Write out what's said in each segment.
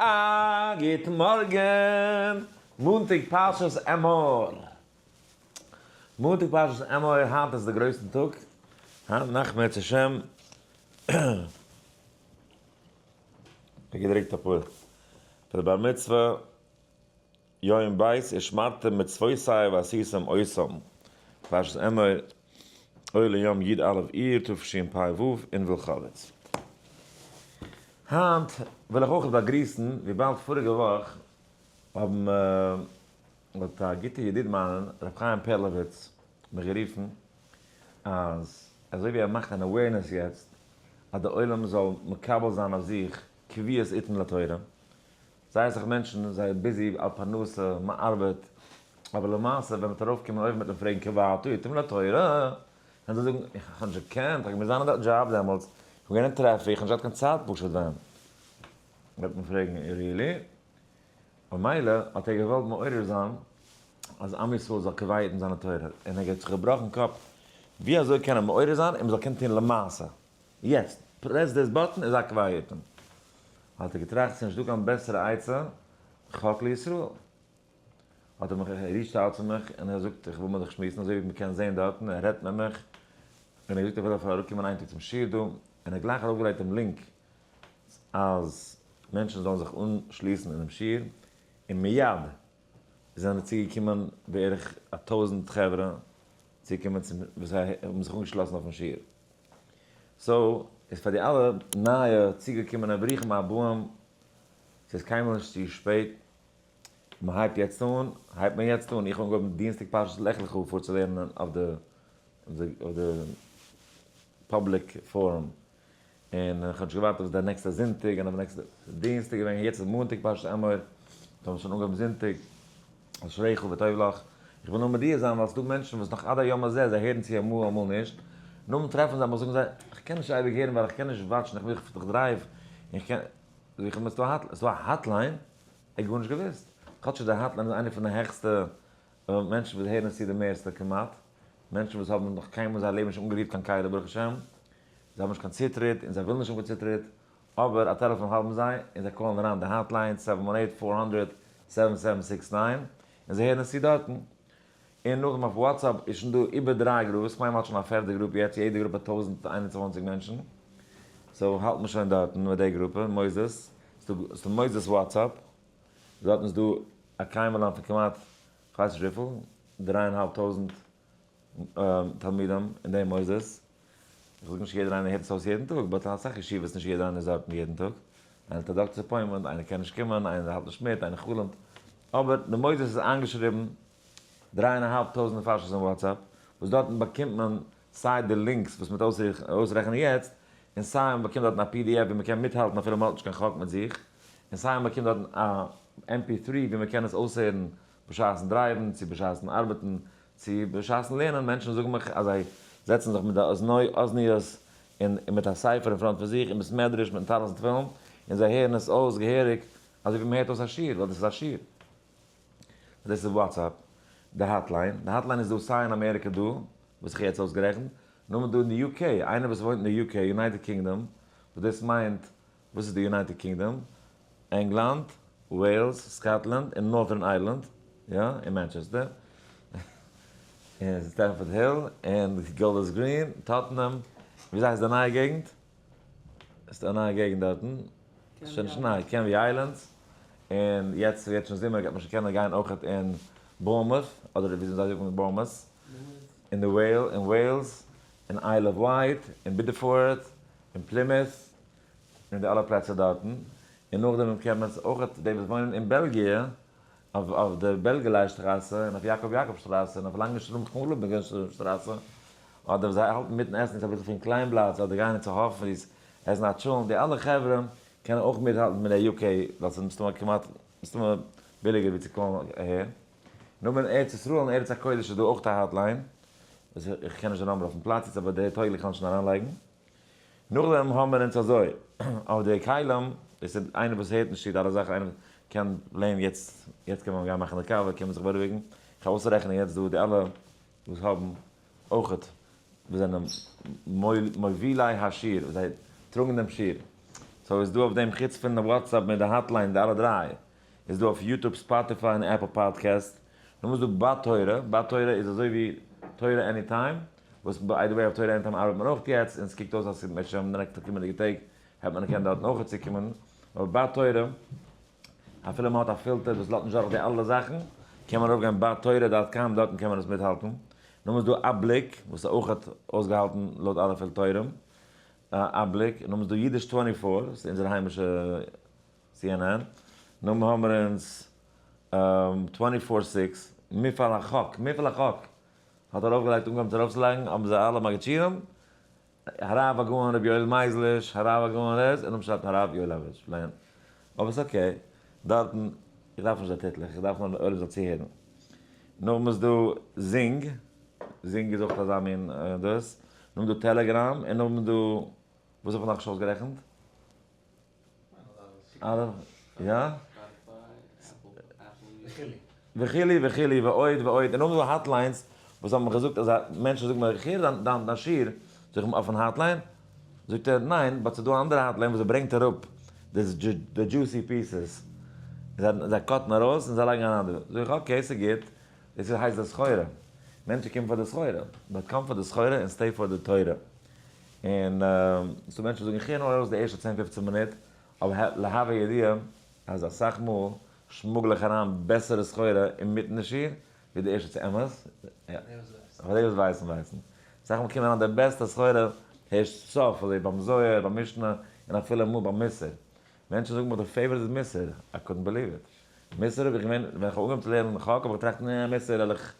א גוט מארגן! מאנטאג פרשת אמור. מאנטאג פרשת אמור, היינט איז די גרויסן טאג, היינט נאכט אם ירצה השם, געדרוקט אפאר פאר די בר מצוה, יום בית ושמרתם מצוותי ועשיתם אותם, פרשת אמור, אור ליום י א אייר תשפ ו אין ווילחאוויץ. היינט וויל איך אויך באגריסן וויבאלד פאריגע וואך האבן האט א גוטע ידיד מיינער ר' חיים פערלאוויץ מיך גערופן אז אזוי ווי ער מאכט אן awareness יעצט אז די עולם זאל מקבל זיין אויף זיך קביעות עתים לתורה, זייער אסאך מענטשן זייער busy על פרנסה, מען ארבעט, אבער למעשה ווען מ'וועט ארויף קומען אויבן וועט מען פרעגן קבעת עתים לתורה, וועלן זיי זאגן איך האב נישט געקענט, איך האב געמוזט זיין אין די דזשאב דעמאלטס, איך בין געווען אין טרעפיק, איך האב נישט געהאט קיין צייט פשוט ווען. וועט מען פרעגן really? ממילא האט ער געוואלט מעורר זיין אז עם ישראל זאל קובע עתים זיין לתורה, און ער האט זיך געבראכן קאפ ווי אזוי קען ער מעורר זיין און מ'זאל קענען טון למעשה, יעצט press this button איז א קבע עתים. האט ער געטראכט ס'איז נישטא קיין בעסערע עצה חק לישראל. האט ער מיך ער reach ט out צו מיך און ער זאגט איך וויל מיט דיך שמועסן אזוי ווי מ'קען זעהן דארטן ער רעדט מיט מיך און ער זאגט ער וויל אפילו אראפקומען איין טאג צום שיעור דא און ער האט גלייך ארויפגעלייגט דעם link אז מענטשן זאלן זיך אנשליסן אינעם שיעור און מיד זענען צוגעקומען בערך א טויזענט חברה צוקומען צום וואס זיי האבן זיך אנגעשלאסן אויפן שיעור. so איז פאר די אלע נייע צוגעקומענע ברוכים הבאים, ס'איז קיינמאל נישט צו שפעט, מען הייבט יעצט אן, הייבט מען יעצט אן, איך האב אנגעהויבן דינסטאג פרשת לך לך פארצולערנען אויף די אויף די public forum, און איך האב נישט געווארט אויף די נעקסטע זונטאג און אויף די נעקסטע דינסטאג געווען, יעצט איז מאנטאג פרשת אמור, מיר האבן שוין אנגעהויבן זונטאג, אשריך וטוב לך, איך וויל נאר מודיע זיין ווייל ס'דא מענטשן וואס נאך עד היום הזה זיי הערן צו אמאל אמאל נישט, נאכדעם טרעפן זיי מיך זאגן זיי, איך קען נישט אייביג הערן ווייל איך קען נישט watch ן, איך וויל איך drive, איך קען, זאג איך אים ס'דא א hotline? ער האט גארנישט געוואוסט, כאטש די hotline איז איינע פון די העכסטע מענטשן וואס הערן עס צו די מערסטע כמעט, מענטשן וואס האבן נאך קיינמאל אין זייער לעבן נישט אנגערירט קיין כלי ברוך השם, זיי האבן נישט קיין צוטריט און זיי ווילן נישט האבן קיין צוטריט, אבער א טעלעפאן האבן זיי און זיי call ן אריין די hotline seven one eight four hundred seven seven six nine און זיי הערן עס צו דארטן. און נאכדעם אויף WhatsApp איז שוין דא איבער דריי groups, כ'מיין מ'האט שוין א פערדע גרופ יעצט, יעדע גרופע 1021 מענטשן, so האלט מען שוין דארטן מיט די גרופע, מוסדות, ס'דא מוסדות WhatsApp, דארטן איז דא א קיימא לן פון כמעט כ'ווייס נישט וויפיל, דריי און האלב טויזנט תלמידים אין די מוסדות, איך זאג נישט יעדער איינער הערט עס אויס יעדן טאג, but אסאך ישיבות נישט יעדער איינער איז דארטן יעדן טאג, איינער האט א doctor's appointment, איינער קען נישט קומען, איינער האלט נישט מיט, איינער חלומ'ט, אבער די מוסדות איז איינגעשריבן דריי און א האלב טויזנט נפשות אין WhatsApp, וואס דארטן באקומט מען סיי די links וואס מ'וועט אויסרעכענען יעצט, און סיי מ'באקומט דארטן א PDF ווי מ'קען מיטהאלטן אפילו מ'האט נישט קיין חק מיט זיך, און סיי מ'באקומט דארטן א MP3 ווי מ'קען עס אויסהערן בשעת'ן drive ן, צו בשעת'ן ארבעטן, צו בשעת'ן לערנען, מענטשן זאגן מיך אז זיי זעצן זיך מיט די אוזניות און מיט א ספר אין front פון זיך אין בית מדרש מיטן טלית און תפילין, און זיי הערן עס אויס געהעריג אזוי ווי מען הערט אויס א שיעור, ווייל דאס איז א שיעור. דאס איז WhatsApp, די hotline, די hotline איז דא סיי אין אמעריקע דא, וואס איך האב יעצט אויסגערעכנט, נאר דא אין די UK, איינער וואס וואוינט אין די UK, United Kingdom, וואס דאס מיינט, וואס איז די United Kingdom? ענגלאנד, וועילס, סקאטלענד, און Northern Ireland, יא, און מאנטשעסטער, און סטעמפארד היל, און גאלדערס גרין, טאטנהאם, וויאזוי הייסט די נייע געגנט? ס'איז דא א נייע געגנט דארטן, ס'איז שוין נישט ניי, Canvey Islands, און יעצט ווערט שוין זומער גייט מען שוין קענען גיין אויכעט אין Bournemouth, אדער וויאזוי זיי זאגן Bournemouth, אין די וועיל, אין וועילס, אין Isle of Wight, אין בידעפארד, אין פלימוט, אין די אלע פלעצער דארטן, און נאכדעם קען מען עס אויכעט די וואס וואוינען אין בעלגיע, אויף די בעלגעליי שטראסע, און אויף יאקאב יאקאב שטראסע, און אויף לאנגע שטרומפ שטראסע, אדער זיי האלטן מיטן עסן יעצט אביסל פון קליינבלאטס, אדער גייען צו האפרי'ס עסן א טשולנט, די אלע חברה קענען אויך מיטהאלטן מיט די UK, ווייל ס'איז מסתמא כמעט מסתמא ביליגער ווי צו call ן אהער. נאר אין ארץ ישראל און ארץ הקודש איז דא אויך א hotline, וואס איך קען נישט די number אויפן פלאץ יעצט אבער די טויגליך קען שוין אריינלייגן. נאכדעם האבן מיר אונז אזוי, אויף די כלים, דאס איז איינער וואס הערט נישט צו די אלע זאכן, איינער קען לערנען יעצט, יעצט קען מען גיין מאכן די קאווע, קען מען זיך בארואיגן, איך וועל אויסרעכענען יעצט דא די אלע וואס האבן אויכעט, וואס זענען מובילי השיעור, וואס זיי טראגן דעם שיעור. so איז דא אויף דעם חוץ פון די WhatsApp מיט די hotline די אלע דריי איז דא אויף YouTube Spotify און Apple Podcast. נאכדעם איז דא בת תורה, בת תורה איז אזוי ווי תורה Anytime, וואס by the way אויף תורה Anytime ארבעט מען אויך יעצט און ס'קוקט אויס אז ס'וועט שוין די נעקסטע קומענדיגע טעג העט מען קענען דארטן אויך צוקומען, אבער בת תורה אפילו מען האט א פילטער וואס לאזט נישט דורך די אלע זאכן, קען מען ארויפגיין בת תורה dot com דארטן קען מען עס מיטהאלטן. נאכדעם איז דא א בליק וואס איז אויך אויסגעהאלטן לויט אלע פילטורים, א בליק, נאכדעם איז דא אידיש 24, דאס איז אונזער היימישע CNN, נאכדעם האבן מיר אונז 24 six, מפעל החק, מפעל החק האט ארויפגעלייגט, אנגעהויבן צו ארויפצולייגן, האבן זיי אלע מגידשירים, הרב הגאון רבי יואל מייזליש, הרב הגאון ר', און אנשטאט הרב יואלאוויטש, פלעין. אבער ס'איז okay, דארטן, איך דארף נישט די טיטלעך, איך דארף נאר די עולם זאל צוהערן. נאכדעם איז דא זינג, זינג איז אויך אזא מין דאס, נאכדעם איז דא טעלעגראם, און נאכדעם איז דא, וואס האב איך נאכנישט אויסגערעכנט? אלע, יא? וכו' וכו' ועוד ועוד, און נאכדעם איז דא hotlines וואס האבן מיך געזאגט אז מענטשן זאגן מיר איך הער דיין דיין שיעור, זאג איך אים אויפן hotline? זאגט ער ניין, but ס'איז דא א אנדערע hotline וואס ברענגט אראפ די juicy pieces, זיי cut ן ארויס און זיי לייגן אן אנדערע, זאג איך okay ס'איז גוט, דאס הייסט די סחורה, מענטשן קומען פאר די סחורה, but come פאר די סחורה און stay פאר די תורה, און ס'דא מענטשן וואס זאגן איך הער נאר ארויס די ערשטע צען פופצן מינוט, אבער להווי ידיעה אז אסאך מאל שמוגל איך אריין בעסערע סחורה אינמיטן די שיעור ווי די ערשטע צו אמת? פאר די וואס ווייסן ווייסן. אסאך מאל קומט אריין די בעסטע סחורה הערשט סוף, אזוי ביים זוהר, ביים משנה, און אפילו אמאל ביים מוסר. מענטשן זאגן מיר די favorite איז מוסר, I couldn't believe it. מוסר האב איך געווען, ווען איך האב אנגעהויבן צו לערנען חק האב איך געטראכט נע מוסר וועל איך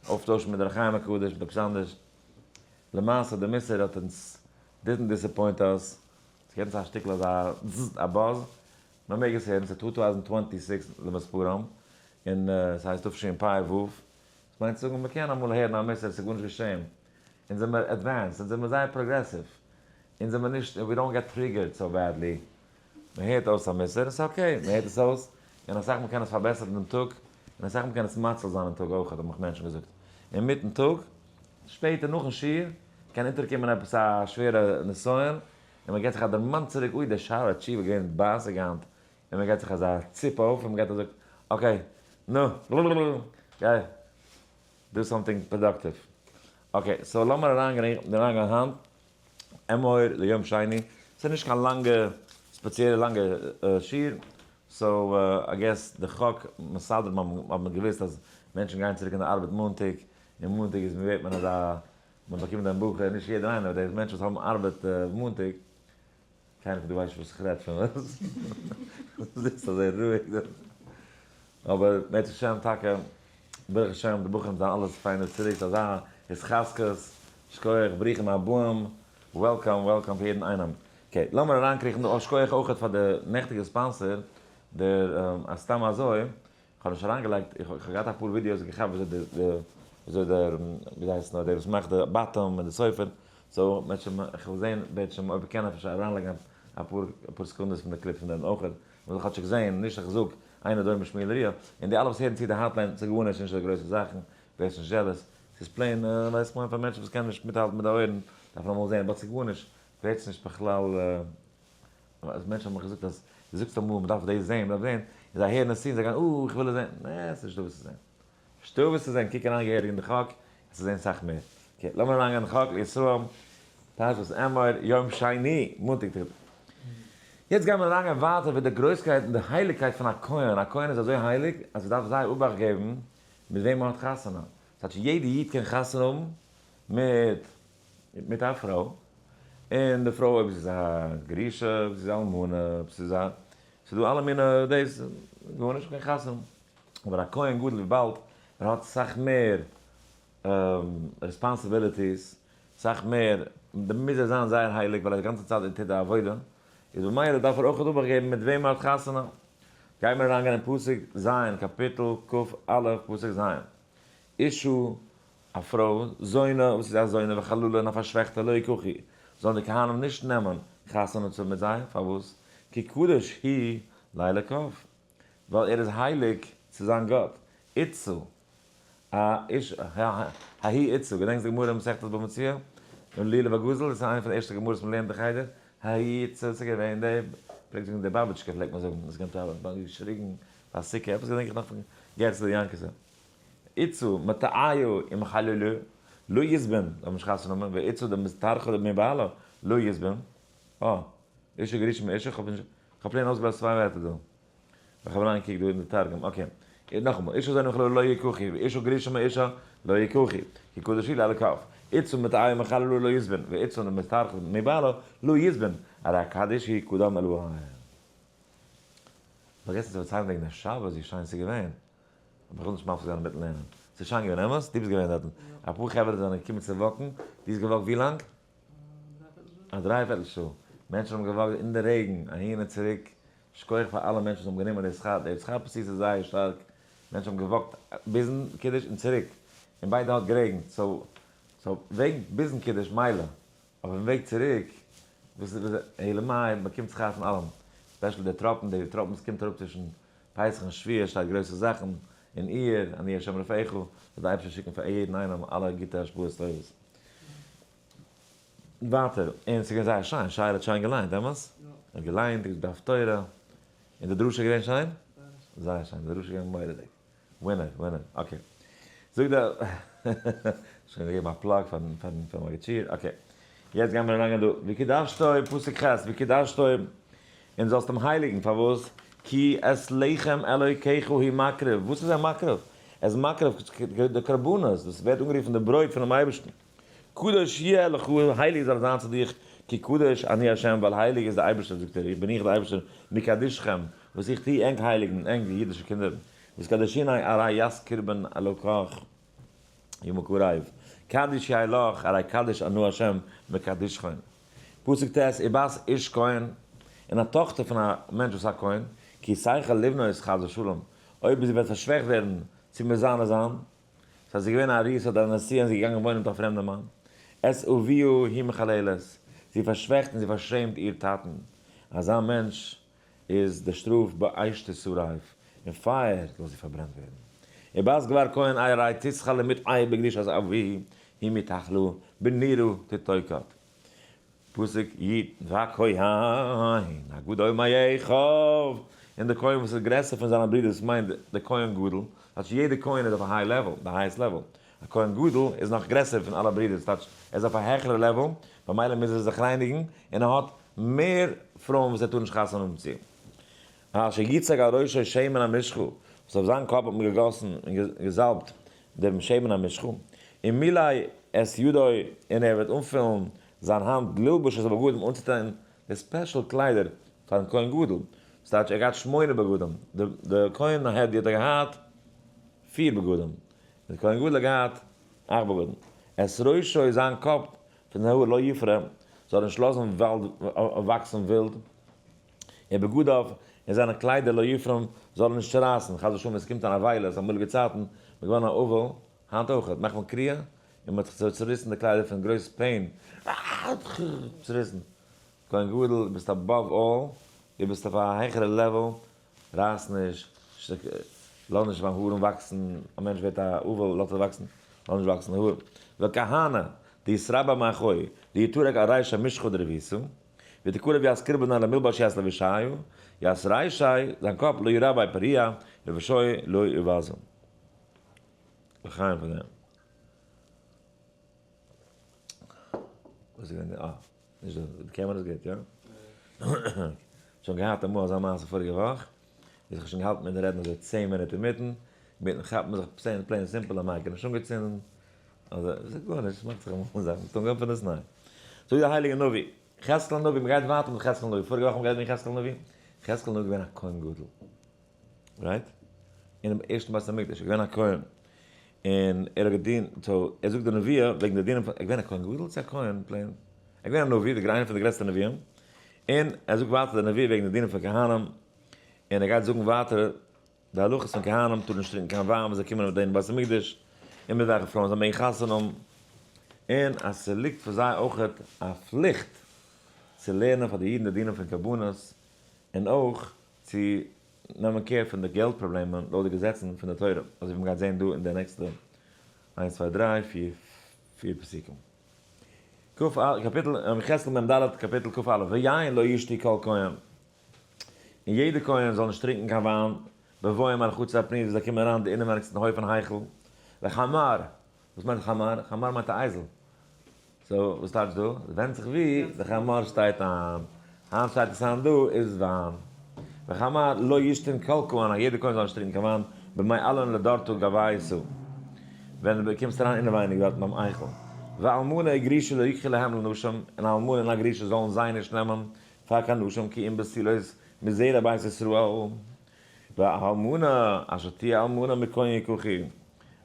אויפטוישן מיט דער חיים הקדוש מיט עפעס אנדערש. למעשה די מוסר האט אונז didn't disappoint us, ס'געבט אונז א שטיקל אזא זז א buzz, מען מעג עס הערן, ס'איז 2026 למספרם, און ס'הייסט תשפ ו, ס'מיינט צו זאגן מ'קען אמאל הערן א מוסר, ס'איז גארנישט געשען, אונז זעמער advanced, אונז זעמער זייער progressive, אונז זעמער נישט, we don't get triggered so badly, מ'הערט אויס א מוסר און ס'איז okay, מ'הערט עס אויס, און אסאך מאל קען עס פארבעסערן דעם טאג, און אסאך מאל קען עס מציל זיין אין טאג אויך, האבן מיך מענטשן געזאגט, אינמיטן טאג, שפעטער נאכן שיעור, קען אונטערקומען עפעס א שווערע נסיון, און מען געט זיך א דערמאן צוריק, אוי דער שערי תשובה איז געווען בייסיג היינט, און מען געט זיך אזא ציפ אויף און מען געט א זאג, okay, נו, גיי do something productive. Okay, so לאמיר אריינגיין היינט, אמור ליום שני, ס'איז נישט קיין לאנגע, ספעציעלע לאנגע שיעור, so I guess די חק מסדרים האבן געוואוסט אז מענטשן גייען צוריק אין די ארבעט מאנטאג, און מאנטאג איז ווערט מען אזא מען באקומט דעם בחור, נישט יעדער איינער, אבער די מענטשן וואס האבן ארבעט מאנטאג, קיינער פון דא ווייסט נישט וואס איך רעד פון, וואס? דו זיצט אזוי רואיג דא. אבער בעזרת השם טאקע, ברוך השם די בחורים זענען אלעס פיינע צוריק, ס'איז אזא התחזקות, שכוח, ברוכים הבאים, welcome welcome פאר יעדן איינעם. Okay, לאמיר אריינקריכן דא, אה שכוח אויכעט פאר די נעכטיגע sponsor, דער אז סתם אזוי, כ'האב נישט אריינגעלייגט, איך האב געהאט אפאר ווידיאוס געכאפט וויאזוי די די וויאזוי דער ווי הייסט נאר דער וואס מאכט די באטעם און די סופר, so מענטשן איך וויל זעהן בעצם אויב קען אפשר אריינלייגן אפאר אפאר סעקונדעס פון די clip פון דעם אויכעט, מ'זאל כאטשיג זעהן, נישט איך זאג אינו דומה שמואל לריאה, און די אלע וואס הערן צו די hotline ס'איז גארנישט נישט אזוי גרויסע זאכן, ווערסט נישט jealous, ס'איז plain ווייסט כ'מיין פאר מענטשן וואס קענען נישט מיטהאלטן מיט די אויערן דארף מען אמאל זעהן, but ס'איז גארנישט, ווערטס נישט בכלל. אז מענטשן האבן מיך געזאגט אז דו זאגסט אמאל מ'דארף דאס זען, מ'דארף זען, און זיי הערן עס צו און זיי גייען אה, איך וויל עס זען. נע, ס'איז נישטא וואס צו זען. נישטא וואס צו זען, קוק אריין געהעריג אין די חק, וועסטו זען סאך מער. Okay, לאמיר אריינגיין אין חק לישראל, פרשת אמור, יום שני, מאנטאג טאג. יעצט גייען מיר אריינגיין ווייטער ווי די גרויסקייט און די הייליגקייט פון א כהן. א כהן איז אזוי הייליג אז מ'דארף זייער אבאכט געבן מיט וועם מ'האט חתונה. ס'טייטש יעדע איד קען חתונה האבן מיט מיט א פרוי, און די פרוי אויב זי איז א גרושה, אויב זי איז א אלמנה, אויב ס'איז א, ס'איז דא אלע מיני דאס, גארנישט קיין חתונה. אבער א כהן גדול וויבאלד ער האט סאך מער responsibilities, סאך מער, מוז ער זיין זייער הייליג ווייל ער איז די גאנצע צייט אונטער די עבודה, איז במילא דארף ער אויך אבאכט געבן מיט וועם ער האט חתונה. גיימיר אריינגיין אין פסוק ז', קאפיטל כ א, פסוק ז'. אשה א פרוי, זונה, וואס איז א זונה וחללה און א פארשוועכטע לא יקחו, זאלן די כהנים נישט נעמען חתונה צו האבן מיט זיי, פארוואס? כי קדוש הוא לאלקיו, ווייל ער איז הייליג צו זיין גאט, איתתא, א איש ההיא איתתא, געדענקסט די גמרא אין מסכת בבא מציעא, אין לולב הגזול, דאס איז איינע פון די ערשטע גמרות מען לערנט אין חדר, ההיא איתתא, ס'איז געווען די. פלעגט זאגן די באבעטשקע פלעגט מען זאגן, עס קומט א האט געשריגן ביי סוכה, עפעס געדענק איך נאך פון געצל יענקעסע. איצו מטעיו עם חללו לא יזבן, זאל מען נישט חתונה האבן, ואיצו דמסתרחא מבעלה לא יזבן, אה, אישה גרושה מאישה, כ'האב נישט, כ'האב plain אויסגעלאזט צוויי ווערטער דא. איך האב אריינגעקוקט דא אין די תרגום, okay. נאכאמאל, אישה זונה מחללו לא יקחו, ואישה גרושה מאישה לא יקחו, כי קדוש הוא לאלקיו. איצו מטעיו עם חללו לא יזבן, ואיצו דמסתרחא מבעלה לא יזבן, הרי הקדיש היא קדם אלוהי. פארגעסן צו פארציילן וועגן די שבת ווי שיין ס'איז געווען. אבער כ'וויל נישט מפסיק זיין אינמיטן לערנען. ס'איז שיין געווען, אמת? דו ביסט געווען דארטן. אפאר חברה זענען געקומען צו walk ן, דו ביסט גע walk ט ווי לאנג? א דריי פערטל שעה. מענטשן האבן גע walk ט אין די רעגן, אהין און צוריק. שכוח פאר אלע מענטשן וואס האבן גענומען די שכר, די שכר פסיסה איז זייער שטארק. מענטשן האבן גע walk ט ביזן קידוש און צוריק. און ביידע האט גערעגנט. so, so וועגן ביזן קידוש מילא. אבער אויפן וועג צוריק, וואס איז, אלא מאי, מ'באקומט שכר פון אלעם. special די טראפן, די טראפן וואס קומט אראפ צווישן פסח און שבועות שטייט גרויסע זאכן, אין אייר, אני ה' רופאיך, זאל די אייבערשטער שיקן פאר יעדן איינעם אלע גוטע השפעות טובות. ווייטער, און ס'איז געווען זייער שיין, שייעלע האט שיין געליינט, אמת? יא. האט געליינט, געזאגט דף תורה, און די דרשה איז געווען שיין? זייער שיין, די דרשה איז געווען מורא'דיג. winner, winner, okay. זאגט דער, שוין געגעבן א plug פארן פארן פארן מגיד שיעור, okay. יעצט גיימיר אריינגיין דא, וקדשתו, פסוק ח', וקדשתו, און זאלסט אים הייליגן, פארוואס? כי את לחם אלוקיך הוא מקריב, וואס איז ער מקריב? ער איז מקריב די קרבנות, וואס ווערט אנגערופן די ברויט פונעם אייבערשטן. קדוש יהיה לך, הייליג זאל עס זיין צו דיך, כי קדוש אני ה', ווייל הייליג איז דער אייבערשטער, זאגט ער, איך בין איך דער אייבערשטער, מקדשכם, וואס איך טו ענק הייליגן, ענק די אידישע קינדער, וואס קדשיני ארי יזכיר בן אלוקך ימקרב, קדיש יהי לך, ארי קדיש אנא ה' מקדשכם. פסוק ט', ובת איש כהן, און א טאכטער פון א מענטש וואס איז א כהן, כי תחל לבנות חס ושלום, אויב זי וועט פארשוועכט ווערן צו מזנה זיין, ס'הייסט זי איז געווען א ארוסה אדער א נשואה און זי איז געגאנגען וואוינען מיט א פרעמדע מאן, את אביה היא מחללת, זי פארשוועכט און זי פארשעמט איר טאטן, אזא מענטש איז די שטראף באש תשרף, אין פייער זאל זי פארברענט ווערן. ובת גבר כהן ארי תשכל למטמא בקדושת אביה היא מתחלה בנרו תתוקד. פסוק י, והכהן הגדול מאחיו, און דער כהן וואס איז גרעסער פון זיינע ברידער, דאס מיינט דער כהן גדול, טייטש יעדער כהן איז אויף א high level, די highest level, א כהן גדול איז נאך גרעסער פון אלע ברידער, טייטש ער איז אויף א העכערע level, במילא מוז ער זיך רייניגן, און ער האט מער פרויען וואס ער טאר נישט חתונה האבן צו. אשר יצק על ראשו שמן המשחה, וואס אויף זיין קאפ האט מען געגאסן און געזאלבט דעם שמן המשחה, ומילא את ידו, און ער וועט אנפילן זיין האנט ללבוש את הבגדים אנצוטון די special קליידער פארן כהן גדול, ס'טייטש ער האט געהאט שמונה בגדים, די כהן ההדיוט האט געהאט פיר בגדים, די כהן גדול האט געהאט אכט בגדים, את ראשו זיין קאפ פון די האר לא יפרע, זאל ער נישט לאזן וואקסן ווילד, ובגדיו, און זיינע קליידער לא יפרום, זאל ער נישט צערייסן, חס ושלום עס קומט אן אבילות, אמאליגע צייטן, מ'איז געווארן א אבל, היינט אויך, מאכט מען קריעה, און מ'האט זיך צעריסן די קליידער פון גרויס pain, צעריסן, כהן גדול, דו ביסט above all, דו ביסט אויף א העכערע level, רייס נישט, לאז נישט ביים הארן וואקסן, א מענטש ווערט א אבל, לאזט ער וואקסן, לאז נישט וואקסן די האר. וכהנא, דיתרבה מאחוי, דיתרק על רישא משחא דרביתא, ותקרב ית קרבנא למלבש ית לבישיו, ית רישיה, זיין קאפ לא ירבי פריע, לבשוי לא יבזו. לחיים פאר דעם. וואס איז געווען די, אה, נישט דא, די קעמערע איז גוט, יא? שוין געהאט אמאל אזא מעשה פאריגע וואך, איז איך שוין געהאלטן מיטן רעדן אזוי 10 מינוט אינמיטן, אינמיטן כאפט מען זיך plain plain simple א mic איז נישט אנגעצינדן, אדער ס'איז גארנישט, ס'מאכט זיך אמאל זאכן, ס'איז אנגעהויבן פון דאס ניי. זאגט דער הייליגער נביא, יחזקאל הנביא, מ'גייט ווייטער מיט יחזקאל הנביא, פאריגע וואך האבן מיר גערעדט וועגן יחזקאל הנביא, יחזקאל הנביא איז געווען א כהן גדול, right? אינעם ערשטן בית המקדש איז געווען א כהן, און ער האט געדינט, so ער זאגט די נבואה וועגן די דינים פון, ער איז געווען א כהן גדול צו א כהן plain? ער איז געווען א נביא, די איינער פון די גרעסטע נביאים, און ער זאגט ווייטער די נבואה וועגן די דינים פון כהנים, און ער גייט זאגן ווייטער די הלכות פון כהנים טארן נישט טרינקען קיין וויין ווען זיי קומען מיט דעם בית המקדש, און מיט וועלכע פרויען זיי מעגן חתונה האבן, און אז ס'ליגט פאר זיי אויכעט א פליכט צו לערנען פאר די אידן די דינים פון קרבנות, און אויך צו נעמען care פון די געלט פראבלעמען לויט די געזעצן פון די תורה, אזוי ווי מ'גייט זען דא אין די נעקסטע איינס צוויי דריי פיר פיר פסוקים. ק א קאפיטל יחזקאל מ ד קאפיטל כ א ויין לא ישתי כל כהן. און יעדער כהן זאל נישט טרינקען קיין וויין, בבואם אל חצר הפנימית ווען זיי קומען אריין די אינעווייניגסטן הויף פון היכל, וחמר, וואס מיינט חמר? חמר מיינט א אייזל. so וואס טייטש דא? עס ווענדט זיך ווי די חמר שטייט איין. היינט שטייט עס איין דא איז וויין. וחמר לא ישתון כל כהן, א יעדער כהן זאל נישט טרינקען קיין וויין, בימי עלון לדורתא גבייתא, ווען דו קומסט אריין אינעווייניג דארטן ביים היכל. ואלמנה וגרושה לא יקחו להם לנשים, און א אלמנה און א גרושה זאלן זיי נישט נעמען פאר קיין נשים כי אם בתולות מזרע בית ישראל. והאלמנה אשר תהיה אלמנה מכהן יקחו,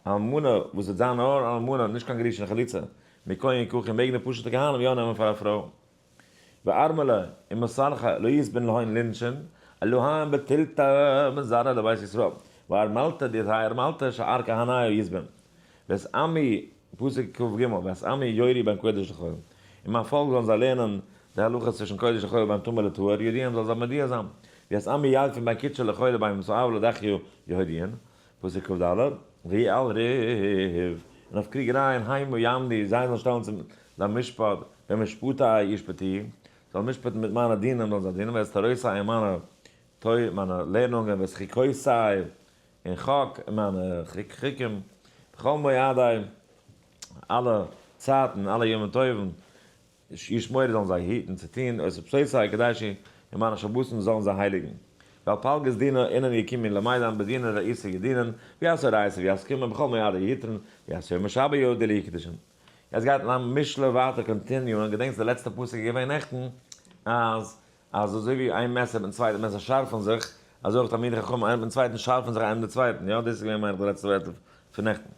אלמנה וואס וועט זיין נאר אן אלמנה נישט קיין גרושה און חלוצה, מכהן יקחו מעגן די פשוטע כהנים יא נעמען פאר א פרוי. וארמלה ומסרחה לא יסבן להון לינשין, אלהים בתלתא מזרע לבית ישראל, וארמלתא דתהא ארמלתא שאר כהניא יסבן. ואת עמי, פסוק כג, ואת עמי יורו בין קודש לחול, און מיין פאלק זאלן זיי לערנען די הלכות צווישן קודש לחול ובין טמא לטהור, יודיעם זאל זיי מודיע זיין, ואת עמי ילפין בין קודשא לחול ובין מסואב לדחיא יהודיען, פסוק כד, ויהי על ריב, און אויף קריגערייען המה יעמדו, זיי זאלן שטעלן צום למשפט, במשפטי ישפטו, זאלן משפט'ן מיט מיינע דינים זאלן זיי דינען, ואת תורותי און מיינע תורות, מיינע לערנונגען, ואת חוקותי און חק און מיינע חוקים, בכל מועדי, אלע צייטן, אלע ימים טובים, ישמורו זאלן זיי היטן צו טון, ואת שבתותי יקדשו, און מיינע שבתים זאלן זיי הייליגן. ועל פלגות דינא אינון יקומון למידן בדינא רעותא ידינון, וית אורייתא וית קמא בכל מועדי יתרון, וית יומא שבה יהודי ליקדשון. יעצט גייט מיין משלי ווייטער continue ען, געדענקסט די לעצטע פסוק איז געווען נעכטן אז אז אזוי ווי איין מעסער מיטן צווייטן מעסער שארפן זיך, אזוי אויך תלמידי חכמים איינער מיטן צווייטן שארפן זיך איינער מיטן צווייטן, יא דאס איז געווען מיין איך די לעצטע ווערטער פון נעכטן.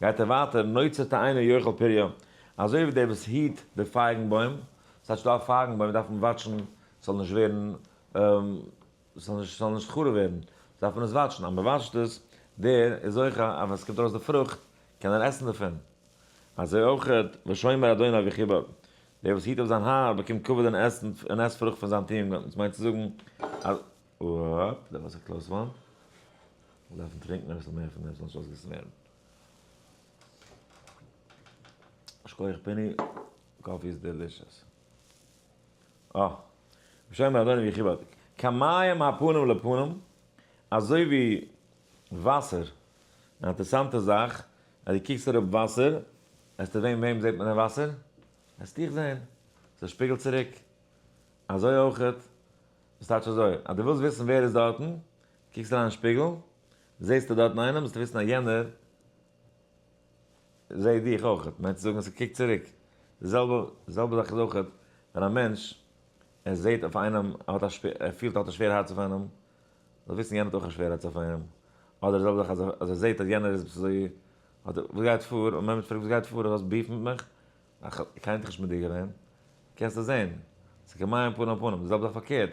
גייט ער ווייטער, נוצר תאנה יאכל פריה, אזוי ווי דער וואס היט די פייגן בוים, ס'הייסט ס'דא א פייגן בוים דארף מען וואטשן ס'זאל נישט ווערן ס'זאל נישט ס'זאל נישט חרוב ווערן, דארף מען עס וואטשן, אז מ'וואטשט עס, דער איז זוכה אז ווען ס'קומט ארויס די פרוכט קען ער עסן דערפון. אזוי אויך ושומר אדוניו יכבד, דער וואס היט אויף זיין האר באקומט כבוד און עסן און עסט פרוכט פון זיין טוענגען, דאס מיינט צו זאגן אז oop, that was a close one. מיר דארפן טרינקען אביסל מער פון דעם ס'זאל נישט אויסגעגאסן ווערן. שכוח פיני, coffee איז delicious. אה, ושומר אדוניו יכבד. כמים הפנים לפנים, אזוי ווי וואסער, אן אינטערעסאנטע זאך, אז דו קוקסט אראפ וואסער, וועסטו וועם וועם זעט מען אין וואסער? וועסט דיך זען, ס'שפיגלט צוריק. אזוי אויכעט, דאס טייטש אזוי, אז דו ווילסט וויסן ווער איז דארטן, קוקסט אריין אין שפיגל, זעסטו דארטן איינעם, זאלסטו וויסן אז יענער זעט דיך אויכעט, מיינט צו זאגן אז ס'קוקט צוריק. די זעלבע זעלבע זאך איז אויכעט ווען א מענטש ער זעט אויף איינעם, ער האט א ער פילט ער האט א שווער הארץ אויף איינעם, זאל וויסן יענער האט אויך א שווער הארץ אויף איהם, אדער די זעלבע זאך אז אז ער זעט אז יענער איז עפעס אזוי, האט ער, וואס גייט פאר, און מענטש פרעגט וואס גייט פאר, האסט beef מיט מיך? איך קיינער האט נישט מיט דיר געווען, קענסט עס זען, ס'איז כמים פנים אל פנים, די זעלבע זאך פארקערט,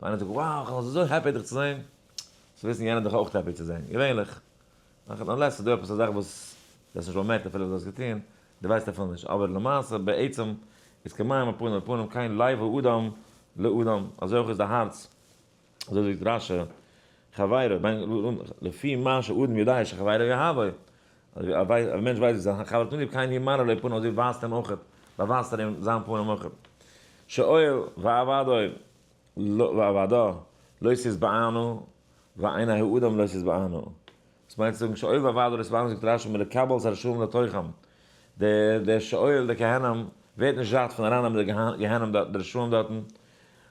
ווען איינער זאגט wow איך בין אזוי happy דיך צו זען, זאלסט וויסן יענער איז דאך אויך happy צו זען, געווענליך, unless ס'איז דא עפעס א זאך וואס דו האסט נישט באמערקט אפילו וואס דו האסט געטון, דו ווייסט אפילו נישט, אבער למעשה בעצם איז כמים הפנים אל פנים כן לב האדם לאדם, אזוי אויך איז די הארץ אזוי זאגט רש"י, חברו, לפי מה שאדם יודע שחברו יאהבו, אז א מענטש ווייסט ווי זיין חבר האט אים ליב, כן הוא מראה לו פניו, אזוי ווייזט אים אויך, באווייזט ער אים זיין פנים אויך. שאול ועבדו, ועבדו, לא תשבענה, ועיני האדם לא תשבענה. וואס מיינט צו זאגן שאול ועבדו לא תשבענה, זאגט רש"י מלקבל את הרשעים לתוכם. דער שאול, דער גיהנום, ווערט נישט זאט פון ארייננעמען די גיהנום דארטן, די רשעים דארטן.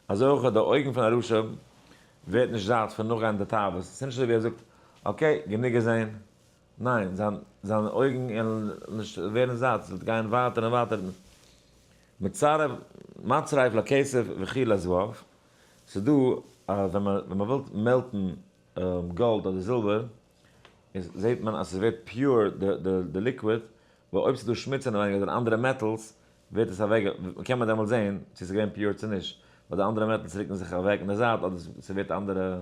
אזוי אויך די אויגן פון א רשע ווערט נישט זאט פון נאכגיין די תאוות, עס איז נישט אזוי ווי ער זאגט okay גענוג געזען, ניין זיין זיינע אויגן וועלן נישט ווערן זאט, עס וועט גיין ווייטער און ווייטער, מצרף מצרף לכסף וכיר לזהב, ס'איז דא אז ווען מען ווען מען וויל melt ן גאלד אדער זילבער איז זעט מען אז ס'ווערט pure די די liquid, ווייל אויב ס'איז דא שמוץ אינעווייניג אדער אנדערע metals ווערט עס אוועק, קען מען דעמאלט זען צו ס'איז געווען pure צו נישט, ווייל די אנדערע metals רוקן זיך אוועק אין די זייט אדער ס'ווערט אנדערע,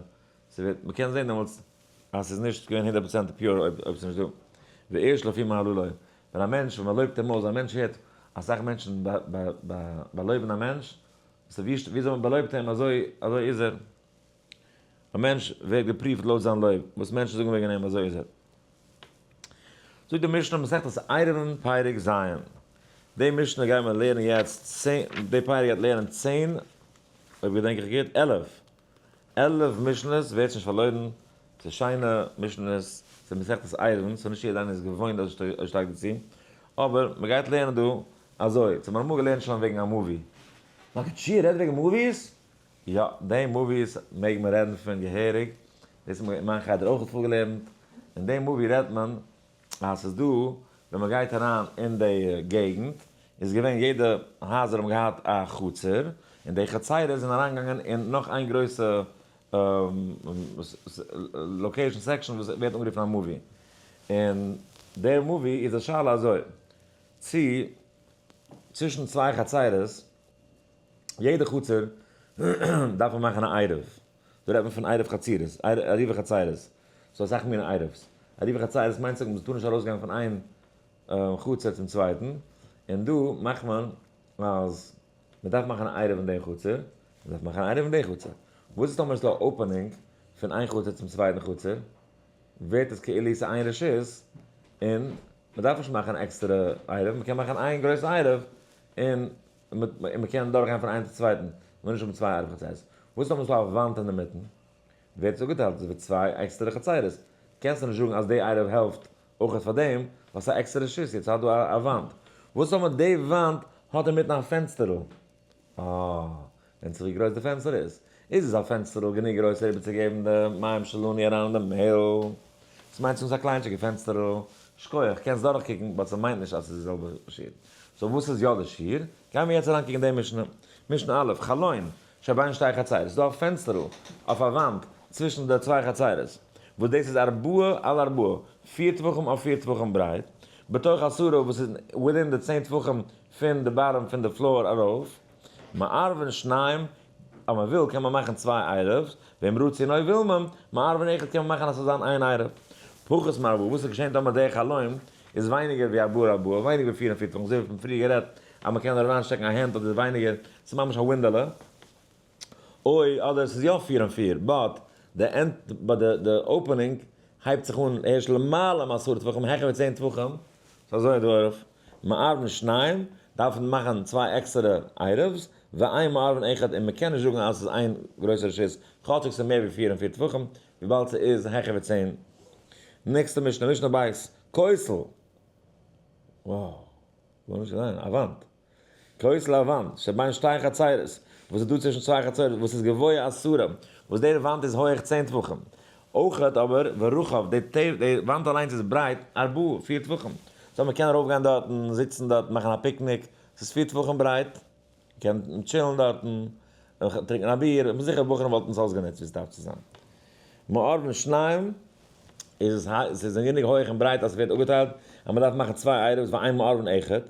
ס'ווערט, מ'קען זען דעמאלטס אז ס'איז נישט געווען 100% pure אויב אויב ס'איז נישט דא. וערש לפי מהללו, ווען א מענטש, ווען מ'לויבט אים אויס, א מענטש הערט אסאך מענטשן באלויבן א מענטש, וויאזוי מ'באלויבט אים אזוי אזוי איז ער. א מענטש ווערט געפריווט לויט זיין לויב, וואס מענטשן זאגן וועגן אים אזוי איז ער. זאגט די משנה מסכת עירובין פרק ז', די משנה גייען מיר לערנען יעצט צען, די פרק גייט לערנען 10, אויב געדענק איך גוט, 11, 11 משנה'ס, ווערטס נישט פארלוירן, ס'איז שיינע משנה'ס, ס'איז מסכת עירובין, ס'איז נישט יעדער איינער איז געוואוינט אזוי שטארק דערצו, אבער מ'גייט לערנען דא אזוי, צו מ'האט אמאל געלערנט שוין וועגן א movie. מגיד שיעור רעדט וועגן movies? יא, די movies מעג מען רעדן פון געהעריג, דאס האט מען אין מיין חדר אויך פארגעלערנט, אין די movie רעדט מען אז ס'איז דא ווען מ'גייט אריין אין די געגנט איז געווען יעדע הייזער האבן געהאט א חצר, און די חצירות זענען אריינגעגאנגען אין נאך איין גרויסע location section וואס ווערט אנגערופן א מבוי, און דער מבוי איז די שאלה אזוי, צו צווישן צוויי חצירות, יעדע חצר דארף מען מאכן א עירוב, דא רעדט מען פון עירוב חצירות, עירובי חצירות, ס'דא אסאך מיני עירוב'ס, עירובי חצירות מיינט זאגן מ'טאר נישט ארויסגיין פון איין חצר צום צווייטן, און דא מאכט מען אז מ'דארף מאכן א עירוב אין די חצר, מ'דארף מאכן א עירוב אין די חצר. וואס איז טאמער איז דא א opening פון איין חצר צום צווייטן חצר, ווערט עס כאילו ס'איז איין רשות, און מ'דארף נישט מאכן עקסטערע עירוב, מ'קען מאכן איין גרויסע עירוב, און מ'קען דורכגיין פון איינס צום צווייטן, מ'מוז נישט האבן צוויי עירוב חצרות. וואס איז טאמער איז דא א וואנט אינדערמיטן, ווערט עס אפגעטיילט אזוי ווי צוויי עקסטערע חצרות, קענסטו נישט זאגן אז די עירוב העלפט אויך פאר דעם, ווייל ס'איז א עקסטערע רשות, יעצט האט דא א וואנט. וואס טאמער די וואנט האט אינמיטן א פענסטערל? אה, ווענדט זיך ווי גרויס די פענסטער איז. איז עס א פענסטערל גענוג גרויס אריבערצוגעבן די מים שלנו אריין אין די מעהל? עס מיינט ס'איז א קליינטשיגע פענסטערל. שכוח, קענסט דורכקוקן, but ס'מיינט נישט אז ס'איז די זעלבע שיעור. so וואס איז יא די שיעור? גיימיר יעצט אריינקוקן אין די משנה. משנה א', חלון, שבין שתי חצרות. ס'איז דא א פענסטערל אויף א וואנט צווישן די צוויי חצרות, וואס דאס איז ארבעה על ארבעה, פיר טפחים אויף פיר טפחים ברייט, בתוך עשרה וואס איז within די 10 טפחים פון די bottom פון די floor ארויף, מערבין שניים, אז מען וויל קען מען מאכן צוויי עירוב'ס, ואם רצו אויב וויל מען, מערבין אחד קען מען מאכן אז ס'זאל זיין איין עירוב. פחות מארבעה, וואס איז געשען טאמער דער חלון איז ווייניגער ווי ארבעה ארבעה, ווייניגער ווי פיר און פיר טפחים, אזוי ווי מ'האט פריער גערעדט אז מען קען אריינשטעקן א הענט אדער ווייניגער, ס'איז ממש א ווינדעלע, אוי אדער ס'איז יא פיר און פיר, but די end, but די opening הייבט זיך אן ערשט למעלה מעשרה טפחים, העכער ווי 10 טפחים, ס'איז אזוי דורך, מערבין שניים, דארף מען מאכן צוויי עקסטערע עירוב'ס, ואין מערבין אחד, און מ'קען נישט זאגן אז ס'איז איין גרויסע רשות, כאטשיג ס'איז מער ווי פיר און פיר טפחים, וויבאלד ס'איז העכער ווי 10. נעקסטע משנה, משנה בית, כותל. wow, גארנישט געזען, א וואנט. כותל א וואנט, שבין שתי חצרות, וואס איז דא צווישן צוויי חצרות, וואס איז גבוה עשרה, וואס דער וואנט איז הויעך 10 טפחים. אויכעט אבער, ורחב, די וואנט אליינס איז ברייט, ארבעה, פיר טפחים. so מ'קען ארויפגיין דארטן, זיצן דארט, מאכן א פיקניק, ס'איז פיר טפחים ברייט, מ'קען chill ן דארטן, טרינקען א ביר, איך בין זיכער בחורים וואלטן עס אויסגענוצט ווי עס דארף צו זיין. מערבין שניים, איז עס איז גענוג הויעך און ברייט אז עס ווערט אפגעטיילט, אז מ'דארף מאכן צוויי עירוב'ס ואין מערבין אחד,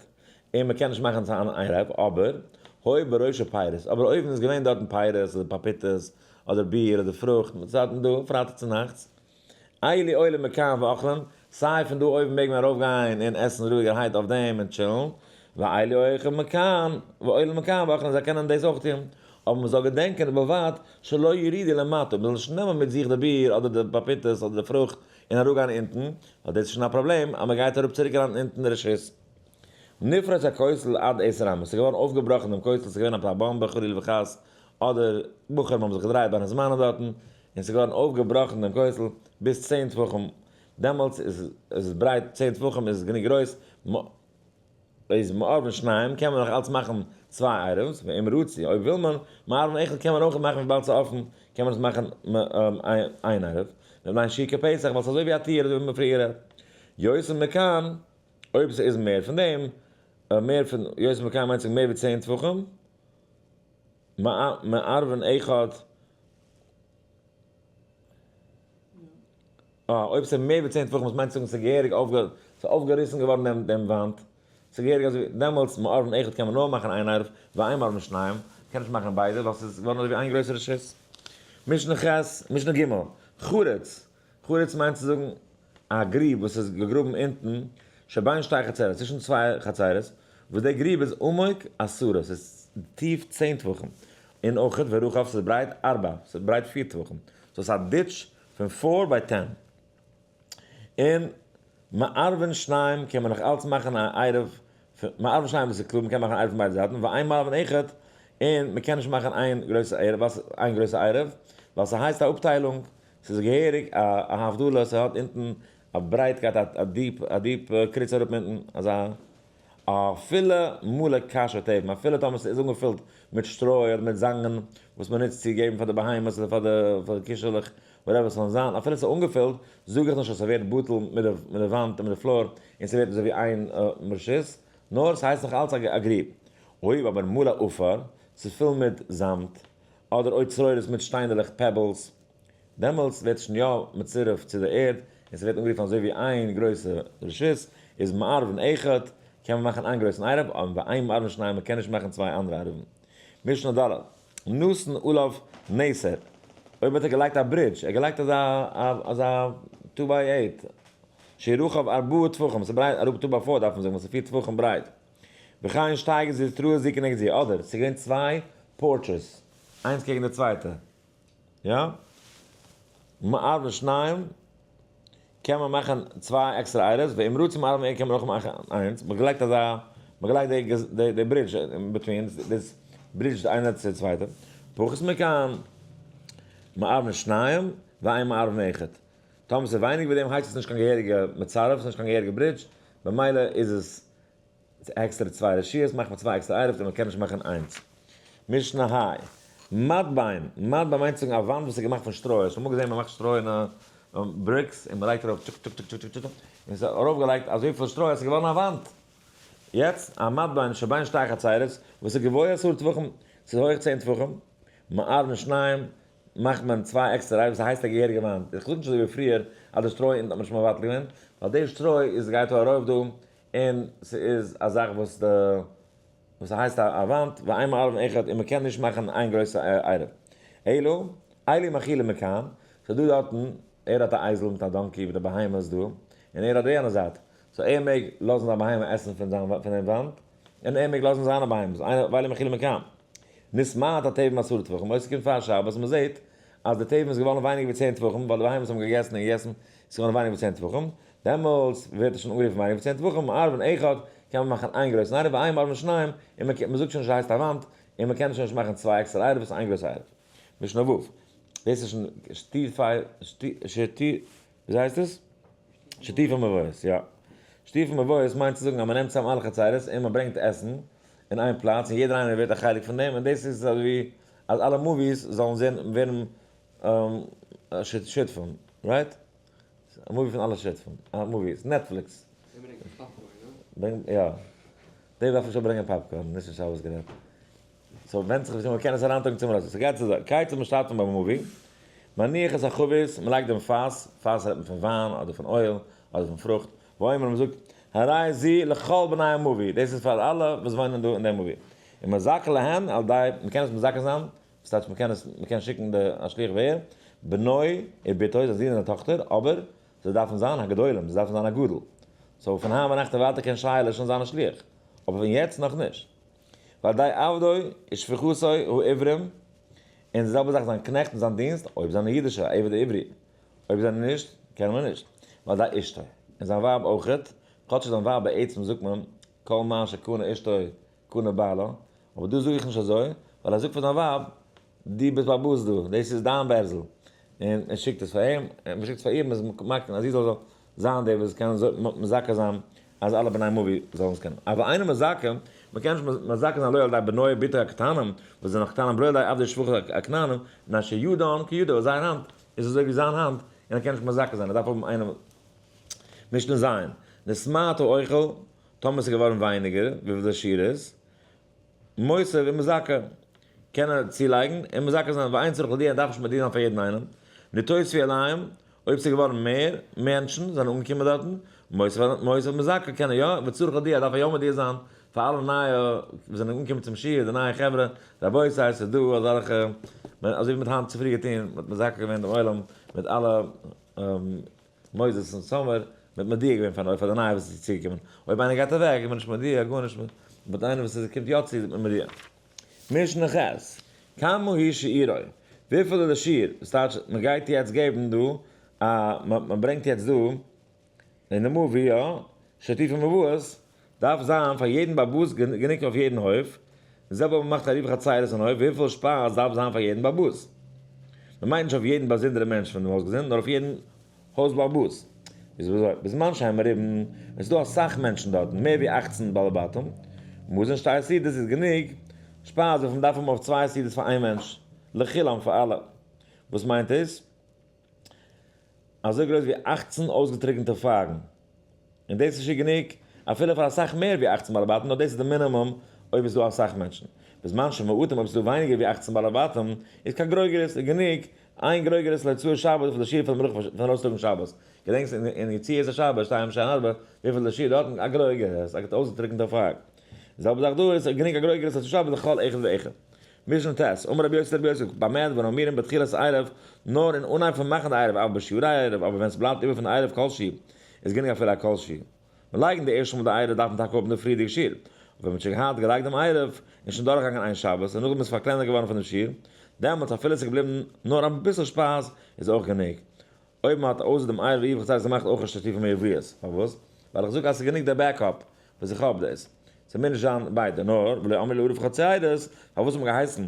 און מ'קען נישט מאכן צו אן עירוב, אבער, היו בראשו פירות, אבער אויבן איז געווען דארטן פירות אדער פאפיטעס, אדער ביר אדער פרוכט, מ'האט דארטן דא פרייטאג צו נאכטס, אלו עולין מכאן ואוכלין, סיי פון דא אויבן מעג מען ארויפגיין און עסן רואיגערהייט אויף דעם און chill ן, ואלו אוכלין מכאן, ועולין מכאן ואוכלין, זיי קענען דאס אויך טון, אבער מ'זאל געדענקען ובלבד שלא יורידו למטה, מ'זאל נישט נעמען מיט זיך די ביר אדער די פאפיטעס אדער די פרוכט און אראפגיין אונטן, ווייל דאס איז שוין א פראבלעם אז מ'גייט אראפ צוריק אריין אונטן די רשות. נפרץ הכותל עד 10 אמות, ס'איז געווארן אויפגעבראכן דעם כותל, ס'איז געווען א באמבע חלילה וחס, אדער בחורים האבן זיך געדרייט בין הזמנים דארטן, און ס'איז געווארן אויפגעבראכן דעם כותל ביז 10 טפחים, דעמאלטס איז עס ברייט 10 טפחים איז עס גענוג גרויס, איז מערבין שניים קען מען נאך אלץ מאכן צוויי עירוב'ס, ואם רצו, אויב וויל מען, מערבין אחד קען מען אויך מאכן וויבאלד ס'איז אפן, קען מען עס מאכן איין עירוב, מפני שהוא כפתח, ווייל ס'איז אזוי ווי א טיר, אזוי ווי מ'האט פריער גערעדט. יותר מכאן, אויב ס'איז מער פון דעם, מער פון, יותר מכאן מיינט זיך מער ווי 10 טפחים, מערבין אחד, אויב ס'איז מער ווי 10 טפחים, וואס מיינט צו זאגן ס'איז געהעריג ס'איז אויפגעריסן געווארן דעם וואנט, ס'איז געהעריג אזוי, דעמאלטס מערבין אחד קען מען נאר מאכן איין עירוב, ואין מערבין שניים, מ'קען נישט מאכן ביידע, ווייל ס'איז געווארן אזוי ווי איין גרויסע רשות. משנה ח', משנה ג', חריץ, חריץ מיינט צו זאגן א גריב וואס איז געגראבן אונטן, שבין שתי חצרות, צווישן צוויי חצרות, וואס דער גריב איז עמוק עשרה, ס'איז טיף 10 טפחים, און אויכעט ורחב ס'איז ברייט ארבע, ס'איז ברייט פיר טפחים, so ס'איז א ditch פון four by ten. און מערבין שניים קען מען נאך אלץ מאכן א עירוב, מערבין שניים וואס איז קלאר, מ'קען מאכן א עירוב פון ביידע זייטן, ואין מערבין אחד, און מ'קען נישט מאכן איין גרויסע עירוב, איין גרויסע עירוב, ווייל ס'הייסט א אפטיילונג, ס'איז געהעריג א הבדלה, ס'האט אונטן א ברייטקייט, א deep, א deep קריץ אראפ אונטן, אזא אפילו מלא קש ותבן, אפילו טאמער ס'איז אנגעפילט מיט שטרוי אדער מיט זאנגען וואס מ'נוצט צו געבן פאר די בהמות אדער פאר די קישעלעך, whatever ס'זאל זיין, אפילו ס'איז אנגעפילט, זאג איך נישט אז ס'ווערט בטל מיט די וואנט און מיט די floor, און ס'ווערט אזוי ווי איין רשות, נאר ס'הייסט נאך אלץ א גריב. אויב אבער מלא עפר, ס'איז פול מיט זאמד, אדער אויב צרורות מיט שטיינדעלעך, pebbles, דעמאלטס ווערט שוין יא מצורף צו די ערד, און ס'ווערט אנגערופן אזוי ווי איין גרויסע רשות, איז מערבין אחד, קען מען מאכן איין גרויסן עירוב, אבער ואין מערבין שניים, מ'קען נישט מאכן צוויי אנדערע עירובין. משנה ד', נתן עליו נסר, אויב האט ער געלייגט א bridge, ער האט געלייגט אזא אזא two by eight, שרוחב ארבעה טפחים, ס'איז ברייט אראפ two by four דארף מען זאגן, ווייל ס'איז פיר טפחים ברייט. וכן שתי גזוזטראות זו כנגד זו, אדער ס'איז געווען צוויי porches, איינס קעגן די צווייטע, יא? מערבין שניים, קען מען מאכן צוויי עקסטערע עירוב'ס, ואם רצו מערבין אחד קען מען אויך מאכן איינס, מ'האט געלייגט אזא, מ'האט געלייגט די bridge in between, דאס bridge איינע צו די צווייטע, פחות מכאן, מערבין שניים, ואין מערבין אחד. טאמער ס'איז ווייניג ווי דעם הייסט עס נישט קיין געהעריגע מצרף, ס'איז נישט קיין געהעריגע bridge, במילא איז עס עקסטערע צוויי רשויות, מאכט מען צוויי עקסטערע עירוב'ס און מען קען נישט מאכן איינס. משנה ה'. מד ביין, מד ביין מיינט צו זאגן א וואנט וואס איז געמאכט פון שטרוי, האסט אמאל געזען מען מאכט שטרוי אין א bricks און מען לייגט ארויף טשוק טשוק טשוק טשוק טשוק און ס'איז ארויפגעלייגט אזויפיל שטרוי אז ס'איז געווארן א וואנט. יעצט א מד ביין שבין שתי חצרות וואס איז גבוה עשרה טפחים, ס'איז הויך 10 טפחים, מערבין שניים, מאכט מען צוויי עקסטערע עירוב'ס ס'הייסט א געהעריגע וואנט, איך זאג נישט אזוי ווי פריער אז די שטרוי אונטן האט מען נישט מבטל געווען, ווייל די שטרוי איז גייט ארויף דא און ס'איז א זאך וואס די וואס ס'הייסט א וואנט, ואין מערבין אחד און מ'קען נישט מאכן איין גרויסע עירוב. אלא, אלו מאכילים מכאן, ס'איז דא דארטן, ער האט א אייזל מיט א donkey מיט די בהמות דא, און ער האט די אנדערע זייט, so ער מעג לאזן זיין בהמה עסן פון זיין פון דעם וואנט, און ער מעג לאזן זיינע בהמות, ואלו מאכילים מכאן. נתמעט התבן מעשרה טפחים, אויב ס'קומט פאר שבת און מ'זעט אז די תבן איז געווארן ווייניגער ווי 10 טפחים, ווייל די בהמות האבן געגעסן און געגעסן, ס'איז געווארן ווייניגער ווי 10 טפחים, דעמאלטס ווערט עס שוין אנגערופן ווייניגער ווי 10 טפחים, מערבין אחד, קען מען מאכן איין גרויסן עירוב, ואין מערבין שניים, און מען זאגט שוין נישט הייסט א וואנט, און מען קען שוין נישט מאכן צוויי עקסטערע עירוב, עס איז איין גרויסע עירוב. משנה ו'. דאס איז שוין שטיפי, שטי, וויאזוי הייסט עס? שיתופי מבואות, יא. שיתופי מבואות מיינט צו זאגן אז מען נעמט צאם אלע חצירות און מען ברענגט עסן אין איין פלאץ און יעדער איינער ווערט א חלק פון דעם און דאס איז אזויווי אז אלע מבואות זאלן זען ווערן שותפים, right? א movie פון אלע שותפים, א movie, ס'איז Netflix. זיי ברענגען popcorn, הא? יא. די דארף נישט ברענגען popcorn, נישט אין שבת גערעדט. so ווענדט זיך ווי מ'קען עס אריינטראגן צום רשות. ס'גייט צו זיין, כיצד משתתפין במבוי, מניח את החבית, מ'לייגט דעם פאס, פאס רעדט מען פון וויין אדער פון oil אדער פון פרוכט, ואומר מ'זאגט, הרי זו לכל בני המבוי, דאס איז פאר אלע וואס וואוינען דא אין דעם מבוי. און מזכה להן על ידי, מ'קען עס מזכה זיין, וואס טייטש מ'קען עס, מ'קען שיקן די א שליח ווער, בנו ובתו, זיין זון און זיין טאכטער, אבער זיי דארפן זיין הגדולים, זיי דארפן זיין א גדול. so פון היינט ביינאכט און ווייטער קען שייעלע שוין זיין א שליח, אבער פון יעצט נאך נישט. ועל ידי עבדו ושפחתו העברים, און די זעלבע זאך זיין קנעכט און זיין דינסט, אויב זענען אידישע, עבד עברי, אויב זענען נישט, קען מען נישט. ועל ידי אשתו, און זיין ווייב אויכעט, כאטש זיין ווייב בעצם זאגט מען, כל מה שקנה אשתו קנה בעלה, אבער דא זאג איך נישט אזוי, ווייל ער זאגט פאר זיין ווייב, דו ביסט באלעבאס דא, דאס איז דיין בערזל, און ער שיקט עס פאר אים, און מען שיקט עס פאר איר, מען איז מקנה אז זי זאל זיין דער וואס קען מזכה זיין אז אלע בני מבוי זאלן עס קענען. אבל אינו מזכה, מען קען נישט מזכה זיין לא על ידי בנו ובתו הקטנים, וואס זענען נאך קטנים, ולא על ידי עבדי שפחות הכנענים, מפני שידן כידו, ווייל זייער האנט איז אזוי ווי זיין האנט, און ער קען נישט מזכה זיין, ער דארף האבן איינעם. משנה ז', נתמעט האוכל, טאמער עס איז געווארן ווייניגער וויפיל די שיעור איז, מוסיף ומזכה, קען ער צולייגן און מזכה זיין, ואין צריך להודיע, ער דארף נישט מודיע זיין פאר יעדן איינעם, נתוספו עליהם, אויב ס'איז געווארן מער מענטשן זענען אנגעקומען דארטן, מוסיף ומזכה קען ער יא, וצריך להודיע, דארף ער יא מודיע זיין פאר אלע נייע וואס זענען אנגעקומען צום שיעור, די נייע חברה, רבותי ס'איז דא אזעלכע, אזוי ווי מ'האט היינט צופרי געטון, מ'האט מזכה געווען דעם עולם מיט אלע מוסדות אין סאמער, מ'האט מודיע געווען פאר פאר די נייע וואס איז צוגעקומען, אויב איינער גייט אוועק איז מען נישט מודיע גארנישט, but איינער וואס קומט יא צו איז מען מודיע. משנה ח', כמה הוא שיעורו, וויפיל איז די שיעור, דאס טייטש מען גייט יעצט געבן דא א, מען ברענגט יעצט דא אין די מבוי יא, שיתופי מבואות, דארף זיין פאר יעדן בעל הבית גענוג אויף יעדן הויף, די זעלבע אויב מען מאכט עירובי חצירות אין הויף, וויפיל שפייז דארף זיין פאר יעדן בעל הבית? מען מיינט נישט אויף יעדן באזונדערע מענטש פון דעם הויזגעזינד, נאר אויף יעדן הויז בעל הבית. איז אזוי, בזמן שהם מרובים, ווען ס'איז דא אסאך מענטשן דארטן, מער ווי 18 בעלי בתים, מזון שתי סעודות איז גענוג שפייז וויפיל מ'דארף האבן אויף צוויי סעודות פאר איין מענטש, לכולם פאר אלע. וואס מיינט דאס? אזוי גרויס ווי 18 אויסגעטריקענטע פייגן. און דאס איז שוין גענוג אפילו פאר אסאך מער ווי 18 בעלי בתים, נאר דאס איז די מינימום אויב איז דא אסאך מענטשן. בזמן שמועטים אויב ס'איז דא ווייניגער ווי 18 בעלי בתים, איז קיין גרוגרת איז גענוג איין גרוגרת להוצאת שבת פאר די שיעור פון מלאכה פון ארויסטראגן שבת. געדענקסט אין יציאת השבת שתיים שער ארבע וויפיל די שיעור דארטן? א גרוגרת, א אויסגעטריקענטע פייג. די זעלבע זאך דא איז גענוג א גרוגרת להוצאת שבת לכל אחד ואחד. משנה ט', אמר רבי יוסי לרבי יוסי, במה דברים אמורים בתחילת עירוב, נאר אין אנהייב פון מאכן די עירוב, אבל בשיורי עירוב, אבער ווען ס'בלייבט איבער פון די עירוב כל שהוא, איז גענוג אפילו א כל שהוא. מען לייגן די ערשטע מאל די עירוב דארף מען טאקע האבן די פריערדיגע שיעור, אבער ווען מען האט שוין געהאט געלייגט דעם עירוב, און שוין דורכגעגאנגען איין שבת, און נאכדעם איז פארקלענערט געווארן פון דעם שיעור, דעמאלטס אפילו עס איז געבליבן נאר אביסל שפייז, איז אויך גענוג. אויב מען האט אויסער דעם עירוב עירוב חצרות געמאכט אויך א שטיפול מעבריות, פארוואס? ווייל איך זאג אז ס'איז גענוג דער backup וואס איך האב דאס. ס'מוז נישט זיין ביידע, נאר ולא אמרו לעירוב חצרות, פארוואס האט מען געהייסן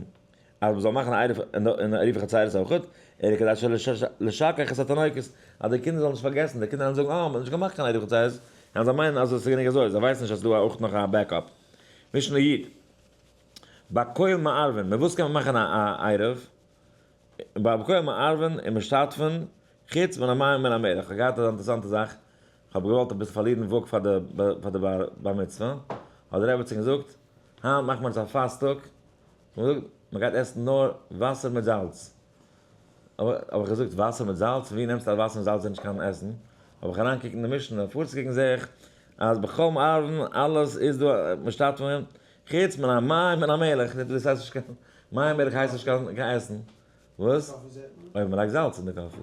אז מ'זאל מאכן א עירוב אין עירוב חצרות אויכעט, אלא כדי שלא לשכח את התינוקות, אז די קינדער זאלן נישט פארגעסן, די קינדער וועלן זאגן אה, מ'האט נישט געמאכט קיין עירוב חצרות, און זיי מיינען אז עס איז גענוג אזוי, זיי ווייסן נישט אז ס'איז דא אויך נאך א backup. משנה י'. בכל מערבין, מיט וואס קען מען מאכן א עירוב? בכל מערבין און משתתפין, חוץ מן המים ומן המלח. כ'האב געהאט אזא אינטערעסאנטע זאך, כ'האב געוואלט אביסל פארלירן וואג פאר די בר מצוה, האט די רעבעצין געזאגט, היינט מאכט מען עס א פאסט טאג, האט מען געזאגט, מען גייט עסן נאר וואסער מיט זאלץ. האב איך געזאגט, וואסער מיט זאלץ? ווי נעמסטו אז וואסער מיט זאלץ איז נישט קיין עסן? האב איך אריינגעקוקט אין די משנה, פארצוקוקן זעה איך אז בכל מערבין אלעס איז דא משתתפין, חוץ מן המים ומן המלח, דאס הייסט נישט קיין, מים מלח הייסט נישט קיין עסן. וואס? אויב מען לייגט זאלץ אין די קאפי.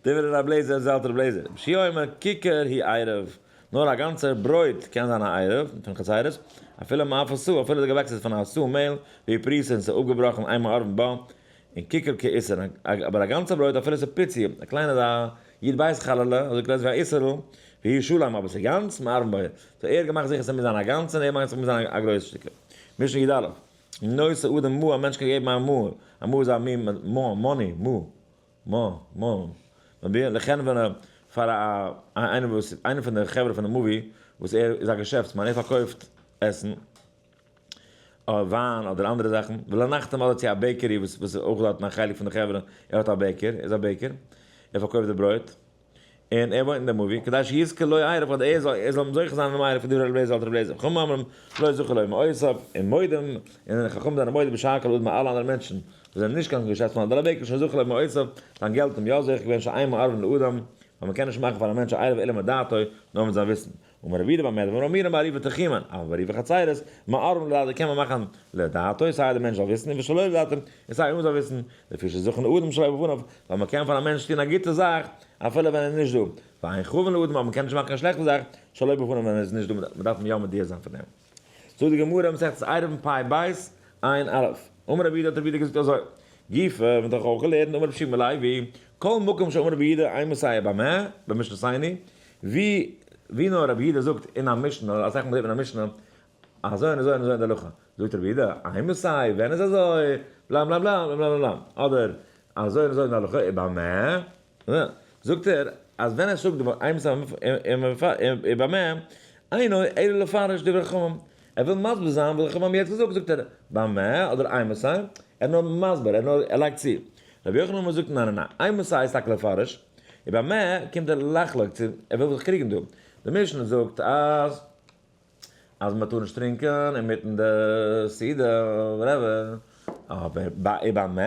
דברי רב לעזער זאלט רב לעזער. רבי יהושע אומר כיכר היא עירוב. נאר א גאנצער ברויט קען זיין א עירוב פון חצירות, אפילו מאפה סאה, אפילו די געבעקס איז פון א סאה מעהל, והיא פרוסה און ס'איז אפגעבראכן אין מערבין בה, און כיכר כאיסר, אבער א גאנצע ברויט אפילו ס'איז פיצי, א קליינע א יוד בית חללה, אזוי גרויס ווי א איסר'ל, והיא שלם, אבער ס'איז גאנץ, מערבין בה. so ער האט געמאכט זיכער ס'מוז זיין א גאנצע און ער מאכט זיך מוז זיין א גרויסע שטיקל. משנה י"א. נושא אדם מעה, א מענטש קען געבן א מעה, א מעה איז א מין money, מעה, מעה, מעה, מביע לכן ווען א, פאר א, איינער וואס, איינער פון די חברה פון די מבוי, וואס ער איז א געשעפטסמאן, ער פארקויפט עסן, וויין אדער אנדערע זאכן, ולנחתום אדער צו א bakery וואס וואס איז אויך דארטן א חלק פון די חברה, ער האט א baker, ער איז א baker, ער פארקויפט די ברויט. און ער וואוינט אין די מבוי, כדי שיזכה לו עירוב, כדי ער זאל ער זאל זוכה זיין אינעם עירוב פון דברי רבי אליעזר אלטער רבי אליעזר. חכמים אומרים לא זכה לו מעותיו, און מודים, און חכמים זענען מודה בשאר כל אדם אלע אנדערע מענטשן וואס זענען נישט קיין געשעפטסמאן אדער א baker שזכה לו מעותיו, זיין געלט האבן יא זוכה געווען שאין מערבין לאדם, ווייל מען קען נישט מאכן פאר א מענטש א עירוב אלא מדעתו, נאר מיט זיין וויסן. אמר רבי יהודה במה דברים אמורים בעירובי תחומין, אבל בעירובי חצירות, מערבין לדעתו קען מען מאכן לדעתו, סיי דער מענטש זאל וויסן און ושלא לדעתו, און סיי אן זאל וויסן, לפי שזכין לאדם שלא בפניו, ווייל מען קען פאר א מענטש טון א גוטע זאך אפילו ווען ער איז נישט דא, ואין חבין לאדם אבער מען קען נישט מאכן קיין שלעכטע זאך שלא בפניו ווען ער איז נישט דא, מען דארף אים יא מודיע זיין פון דעם. זאגט די גמרא מסכת עירובין פ' בית עין א', אמר רבי יהודה האט רבי יהודה געזאגט אזוי, גופא, מען האט דאך אויך געלערנט אמר רבי יהושע בן לוי, כל מקום שאמר רבי יהודה אימתי במה, במשנתנו, ווי ווי נאר רבי יהודה זאגט אין א משנה, אסאך מאל זעט מען א משנה, אזוי און אזוי און אזוי אין די הלכה, זאגט רבי יהודה, אימתי, ווען איז אזוי, בלא בלא בלא בלא בלא בלא, אדער אזוי און אזוי אין די הלכה, ובמה, זאגט ער אז ווען ער זאגט די ווארט אימתי ובמה, אינו אלא לפרש דברי חכמים, ער וויל מסביר זיין וואס די חכמים האבן יעצט געזאגט, זאגט ער במה אדער אימתי, ער איז נאר מסביר, ער נאר ער לייגט צו. רבי יוחנן זאגט ניין ניין ניין, אימתי איז טאקע לפרש, ובמה קומט ער לחלוק צו ער וויל זיך קריגן דא. די משנה זאגט אז אז מען טאר נישט טרינקען אינמיטן די סעודה whatever, אבער ובמה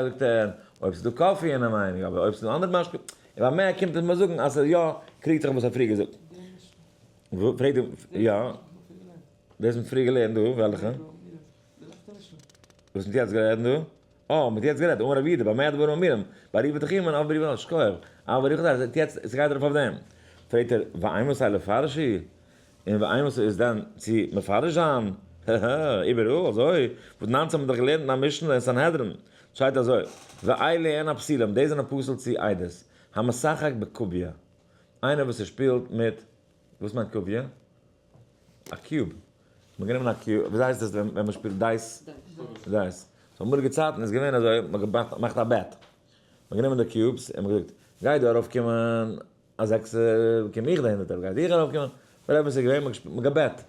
זאגט ער אויב ס'איז דא קאפי אינעווייניג, אבער אויב ס'איז דא אנדערע משקה, ובמה קומט ער מיר זאגן אז ס'איז יא קריגט זיך וואס ער האט פריער געזאגט. פרעגט די יא, דאס האט מען פריער געלערנט דא, וועלכע? וואס מ'האט יעצט געלערנט דא? אה, מ'האט יעצט גערעדט, אמר רבי יהודה, במה דברים אמורים, בעירובי תחומין, אבל בעירובי שכוח, אבל בעירובי חצירות, יעצט, ס'גייט ארויף אויף דעם. פרעגט ער, ואימתי לפרשי? און ואימתי איז דען צו מפרש זיין? הא הא, איבעראל אזוי? וואס 19 האט מען דאך געלערנט אין א משנה אין סנהדרין, שטייט אזוי, ואלה הן הפסולים, די זענען פסול צו עדות, המשחק בקוביא, איינער וואס ער שפילט מיט, וואס מיינט קוביא? א cube. מ'האט גענומען א cube, וויאזוי הייסט דאס ווען מ'שפילט dice? Dice. So אמאליגע צייטן איז געווען אזוי, מ'האט געמאכט א bet. מ'האט גענומען די cubes און מ'האט געזאגט, גייט דא ארויפקומען א זעקסער, באקום איך די הונדערטער, גייט איך ארויפקומען, whatever ס'איז געווען, מ'האט גע bet.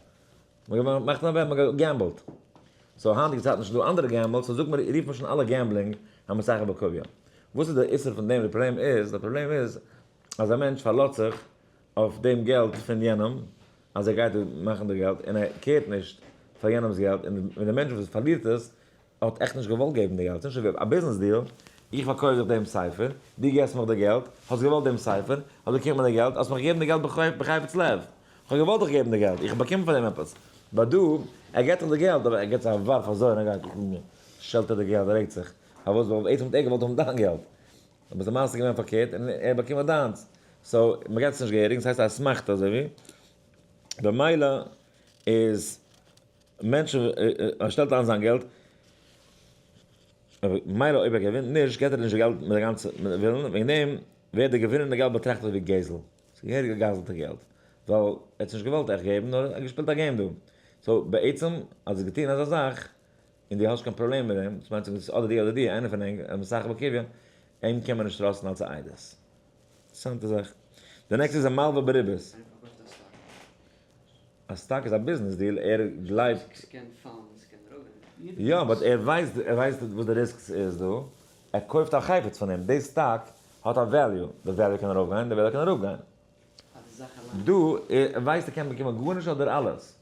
מ'האט געמאכט א bet, מ'האט גע gamble ט. So היינטיגע צייטן איז שוין דא אנדערע gambles, so זאגט מען, רופט מען שוין אלע gambling המשחק בקוביא. וואס איז די איסור פון דעם? די פראבלעם איז, די פראבלעם איז אז א מענטש פארלאזט זיך אויף דעם געלט פון יענעם, אז ער גייט מאכן די געלט, און ער care ט נישט פאר יענעמ'ס געלט, און דער מענטש וואס פארלירט עס, האט עכט נישט געוואלט געבן די געלט, ס'איז נישט אזוי ווי א business deal, איך פארקויף דיך דעם ספר, דו געבסט מיך די געלט, האסט געוואלט דעם ספר, האסט באקומען די געלט, האסט מיך געגעבן די געלט בחפץ לב, איך האב געוואלט דיך געבן די געלט, איך האב באקומען פאר דעם עפעס, but דא, ער געבט דיך די געלט, אבער ער געבט זיך א ווארף אזוי און ער גייט, שעלט ער די געלט, ער רעגט זיך, פארוואס? ווייל בעצם האט ער געוואלט האבן דיין געלט, אבער די מעשה איז געווען פארקערט און ער האט באקומען דיינס, so מען געבט עס נישט געהעריג, ס'הייסט א אסמכתא אזוי ווי, במילא איז מענטשן, ער שטעלט איין זיין געלט, מילא אויב ער געווינט נישט געט ער נישט די געלט מיט די גאנצע ווילן, וועגן דעם ווערט די געווינענדע געלט באטראכט אזוי ווי גזל, ס'איז געהעריג געגזלטע געלט, ווייל ער האט עס נישט געוואלט עכט געבן נאר ער האט געשפילט א game דא, so בעצם אז ער האט געטון אזא זאך און דו האסט קיין פראבלעם מיט דעם, דאס מיינט אז אדער דו אדער דו, איינער פון ענק, משחק בקוביא, אים קען מען נישט trust ן אלס א עדות. אינטערעסאנטע זאך. די next איז א מלווה בריבית. א סטאק איז א business deal, ער גלייבט. ס'קען פאלן און ס'קען ארויפגיין. יא, but ער ווייסט, ער ווייסט וואס די risks איז דא, ער קויפט א חפץ פון אים, די סטאק האט א value, די value קען ארויפגיין, די value קען אראפגיין. דא, ער ווייסט ער קען באקומען גארנישט אדער אלעס.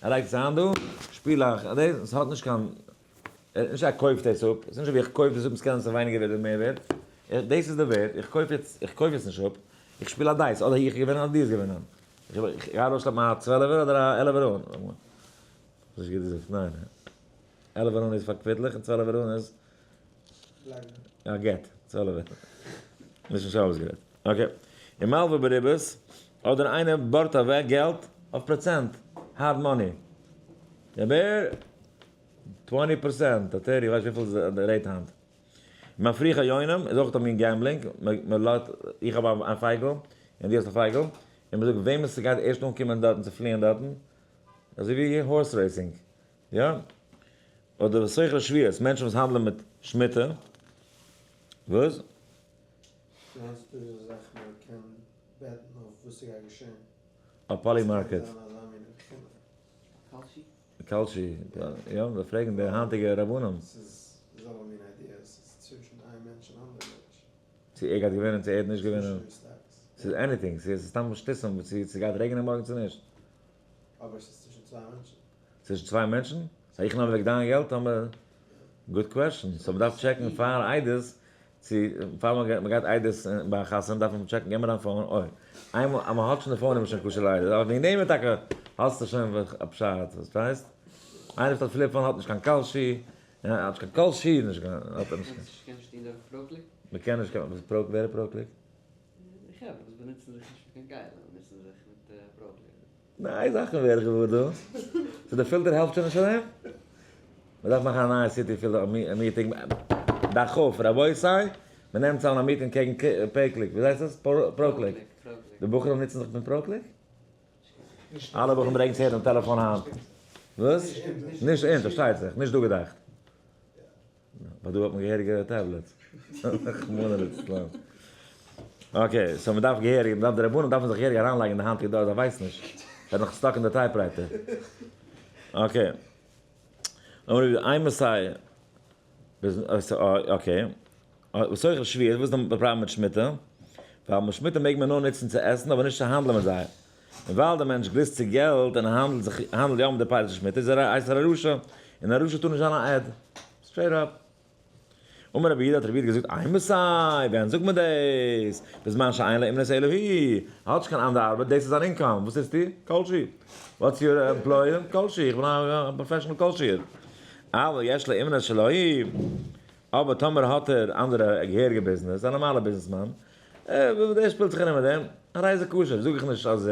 ער לייגט עס איין דא, שפיל איך, דאס האט נישט קיין, נישט ער קויפט עס אפ, עס איז נישט ווי איך קויף דאס אפ און עס קען זיין ווייניגער ווערט אדער מער ווערט, דאס איז די ווערט, איך קויף יעצט, איך קויף עס נישט אפ, איך שפיל א dice, אדער איך געווין אדער דו האסט געווינען. איך גיי ארויסשלעפן א צוועלעווער אדער א עלעווער אן. נישט גוט געזאגט, ניין. עלעווער אן איז פאר קוויטלעך און צוועלעווער אן איז א גט, צוועלעווער. נישט אין שבת גערעדט. okay. און מלווה בריבית, אדער איינער בארגט אוועק געלט אויף פראצענט, hard money. אבער 20%, א 30, איך ווייס וויפיל איז די rate היינט. מפריח היונים איז אויך א מין gambling, מען לאזט, איך האב א פייגל און דו האסט א פייגל, און מען זאגט וועמען ס'גייט ערשט אנקומען דארטן צו פליען דארטן, אזוי ווי horse racing, יא? אדער סוחרי שביעית, מענטשן וואס האנדלען מיט שמיטה, וואס? מיינסט דא איז א זאך מען קען bet ן אויף וואס ס'גייט געשען? א Polymarket. ס'קען זיין אזא מין בחינה. קאלשי? קאלשי, יא, זיי פרעגן די היינטיגע רבנים. ס'איז די זעלבע מין idea, ס'איז צווישן איין מענטש און אנדערע מענטש. צו ער גייט געווינען צו ער האט נישט געווינען. צווישן די סטאקס. ס'איז anything, ס'איז סתם שטותים צו ס'גייט רעגענען מארגן צו נישט. אבער ס'איז צווישן צוויי מענטשן. צווישן צוויי מענטשן? so איך נעם אוועק דיין געלט אבער good question. so מ'דארף check ן פאר עדות, צו פאר מ'גייט עדות ביי א חתונה דארף מען check ן, געב מיר דיין phone, אוי, איינמאל אז מ'האט שוין די phone איז מען שוין כשר לעדות, אבער וועגן דעם איז טאקע האסטו שוין א פשט, פארשטייסט? איינער וואס האט flip phone האט נישט קיין קאלשי, האט נישט קיין קאלשי, נישט קיין, האט ער נישט קיין. קענסט נישט טון דורך ProClick? מ'קען נישט קיין, וואס איז Pro, ווער איז ProClick? די חברה וואס באנוצן זיך נישט מיט קיין כלים, נוצן זיך מיט ProClick. נייע זאכן ווער איך געוואר דא. so די פילטער העלפט שוין נישט פאר דעם? מען דארף מאכן א נייע city filter meeting. דחוף רבותי, מען נעמט צאם א meeting קעגן PayClick, ווי הייסט עס? ProClick. די בחורים נוצן זיך פון ProClick? אלע בחורים ברענגן צו הערן דעם טעלעפאן היינט. וואס? נישט אונז, פארשטייט זיך, נישט דא געדאכט. ווייל דא האט מען געהעריגע tablets. רחמנא ליצלן. okay, so מען דארף געהעריג, מען דארף די רבנים דארפן זיך געהעריג אריינלייגן אין די היינטיגע דור, זיי ווייסן נישט. זיי זענען נאך stuck אין די typewriter. okay. אימתי, okay. וסוחרי שביעית, וואס איז די פראבלעם מיט שמיטה? ווייל מיט שמיטה מעג מען נאר נוצן צו עסן אבער נישט צו האנדלען מיט זיי. און ווייל דער מענטש גליסט צו געלט און האנדלט זיך האנדלט יא מיט די פירות שמיטה איז ער הייסט ער א רשע, און א רשע טאר נישט זיין א עד. straight up. אמר רבי יהודה האט רבי יהודה געזאגט אימתי, ווען זאגט מען דאס? בזמן שאין לו אומנות אלא היא, ער האט נישט קיין אנדערע ארבעט, דאס איז זיין income, וואס טוסטו? קאלשי. what's your employer? קאלשי, איך בין א professional קאלשיער. אבל יש לו אומנות שלא היא, אבער טאמער האט ער אנדערע געהעריגע ביזנעס, א נארמאלע ביזנעסמאן, דער שפילט זיך ארום מיט דעם, הרי זה כשר, זאג איך נישט אז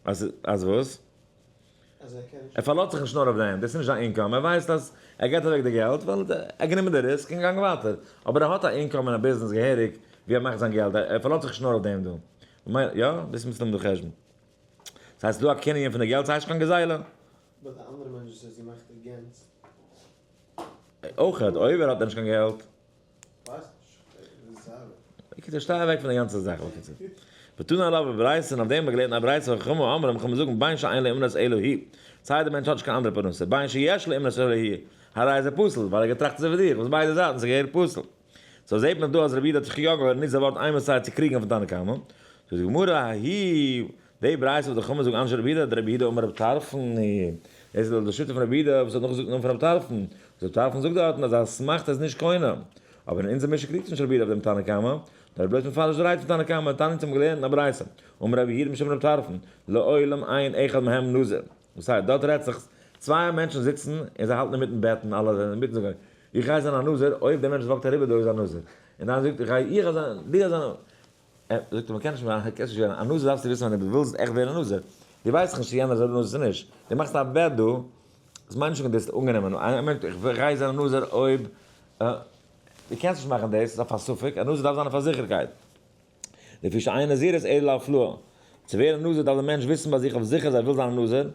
אז אז וואס? ער פארלאזט זיך נישט נאר אויף דעם, דאס איז נישט זיין income, ער ווייסט אז ער געבט אוועק די געלט ווייל ער האט גענומען די risk און געגאנגען ווייטער, אבער ער האט א income און א ביזנעס געהעריג ווי ער מאכט זיין געלט, ער פארלאזט זיך נישט נאר אויף דעם דא. יא, דאס איז מסתם די חשבון. ס'הייסט ס'איז דא א קנין פון די געלט, ס'הייסט נישט קיין גזילה. but די אנדערע מענטש וואס האט געמאכט against. אויך אויב ער האט נישט קיין געלט. ווייס נישט, ווי זאל. בקיצור, שטיי אוועק פון די גאנצע זאך, בקיצור. ותנא עליו בברייתא, און אויף דעם האט געלערנט א ברייתא, וחכמים אומרים, חכמים זאגן, בין שאין לו אומנות אלא היא. סיי דער מענטש האט נישט קיין אנדערע פרנסה, בין שיש לו אומנות אלא היא, הרי זה פסול, ווייל ער האט געטראכט אזוי ווי דיך, וואס ביידע זייטן איז געהעריג פסול. so זעט מען דא אז רבי יהודה האט זיך יא געווארנט ניצט די ווארט אימתי צו קריגן אויפן תנא קמא. זאגט די גמרא, ההיא, די ברייתא וואס די חכמים זאגן אנשי רבי יהודה, דרבי יהודה אמר רבי טרפון היא. דאס איז דאך די שיטה פון רבי יהודה וואס האט נאכגעזאגט אין נאמען פון רבי טרפון. וואס רבי טרפון זאגט דארטן אז אסמכתא איז נישט קונה. אבער אין אונזער משנה קריגט נישט רבי יהודה אויף דעם תנא קמא, נאר ער בלויז מפרש די רייד פון תנא קמא, תניא האט געלערנט אין א ברייתא, אמר רבי יהודה משום רבי טרפון, לעולם אין אחד מהם נזיר. וואס הייסט, דארט רעדט זיך, צוויי מענטשן זיצן און זיי האלטן אינמיטן בעטן, אלע זענען אינמיטן זאגן, איך גיי זיין א נזיר, אויב דער מענטש וואקט אריבער דא איז א נזיר. און דער אנדערער זאגט, איך גיי איך גיי זיין, דו גייסט זיין א. זאגט ער, מען קען נישט ווערן, קענסט נישט ווערן א נזיר דארפסטו וויסן ווען דו ווילסט עכט ווערן א נזיר. דו ווייסט דאך נישט צו יענער איז א נזיר צו נישט. דו מאכסט א bet דא, דאס מיינט נישט אז דו האסט אנגענומען, א מענטש, איך גיי זיין א נזיר אויב, דו קענסט נישט מאכן דאס, ס'איז אויף א ספק, א נזיר דארף זיין אויף א זיכערקייט. לפי שאין נזירות אלא להפלאה. צו ווערן א נזיר דארף דער מענטש וויסן ביי זיך אויף זיכער אז ער וויל זיין א נזיר,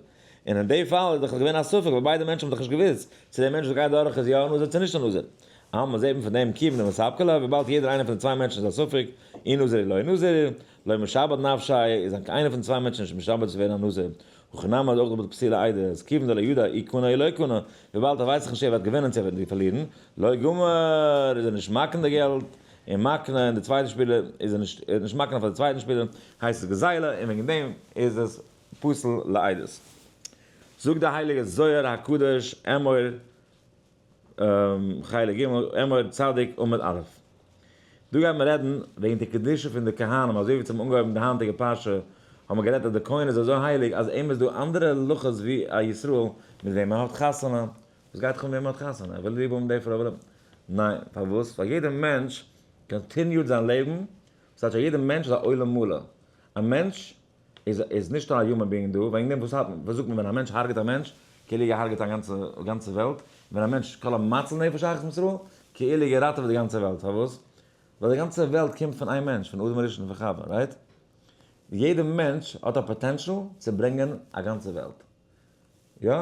און אין די פאל איז דאך געווען א ספק ווייל ביידע מענטשן האבן דאך נישט געוואוסט צו דער מענטש וואס גייט דורך איז יא א נזיר צו נישט א נזיר. אלמא זעט מען פון דעם כיוון דמספקא ליה, וויבאלד יעדער איינער פון די צוויי מענטשן איז א ספק, אי נזיר אי לא נזיר, לא משעבד נפשיה, איז קיינער פון די צוויי מענטשן נישט משעבד צו ווערן א נזיר. הכי נמי איז אויך דא ביי די פסולי עדות, כיוון דלא ידע אי קנה אי לא קנה, וויבאלד ער ווייסט דאך נישט צו ער וועט געווינען צו ער וועט פארלירן, לא גמר איז ער נישט מקנה די געלט, און מקנה און די צווייטע שפילער איז ער נישט ער האט נישט מקנה פאר די צווייטן שפילער, הייסט עס גזילה און וועגן דעם איז עס פסול לעדות. זאגט די הייליגע זוהר הקדוש אמור חלק ג' אמור צדיק עמוד א'. דא גייט מען רעדן וועגן די קדושה פון די כהנים, אזוי ווי צום אנגעהויבן די היינטיגע פרשה האבן מיר גערעדט אז די כהן איז אזוי הייליג אז אים איז דא אנדערע הלכות ווי א ישראל מיט וועם מען האט חתונה, וואס גייט דיך אן וועם מען האט חתונה? ער וויל ליב האבן די פרוי וויל ער. ניין, פארוואס? ווייל יעדער מענטש continue ט זיין לעבן, וואס טייטש א יעדער מענטש איז א עולם מלא, א מענטש איז איז נישט א human being דא, וועגן דעם וואס האט וואס זאגט מען ווען א מענטש הרג'ט א מענטש, כאילו געהארגעט א גאנצע גאנצע וועלט, ווען א מענטש כל המציל נפש אחת מישראל, כאילו געראטעוועט די גאנצע וועלט, פארוואס? ווייל די גאנצע וועלט קומט פון איין מענטש, פון אדם הראשון און פון חווה, right? יעדע מענטש האט א potential צו ברענגען א גאנצע וועלט. יא,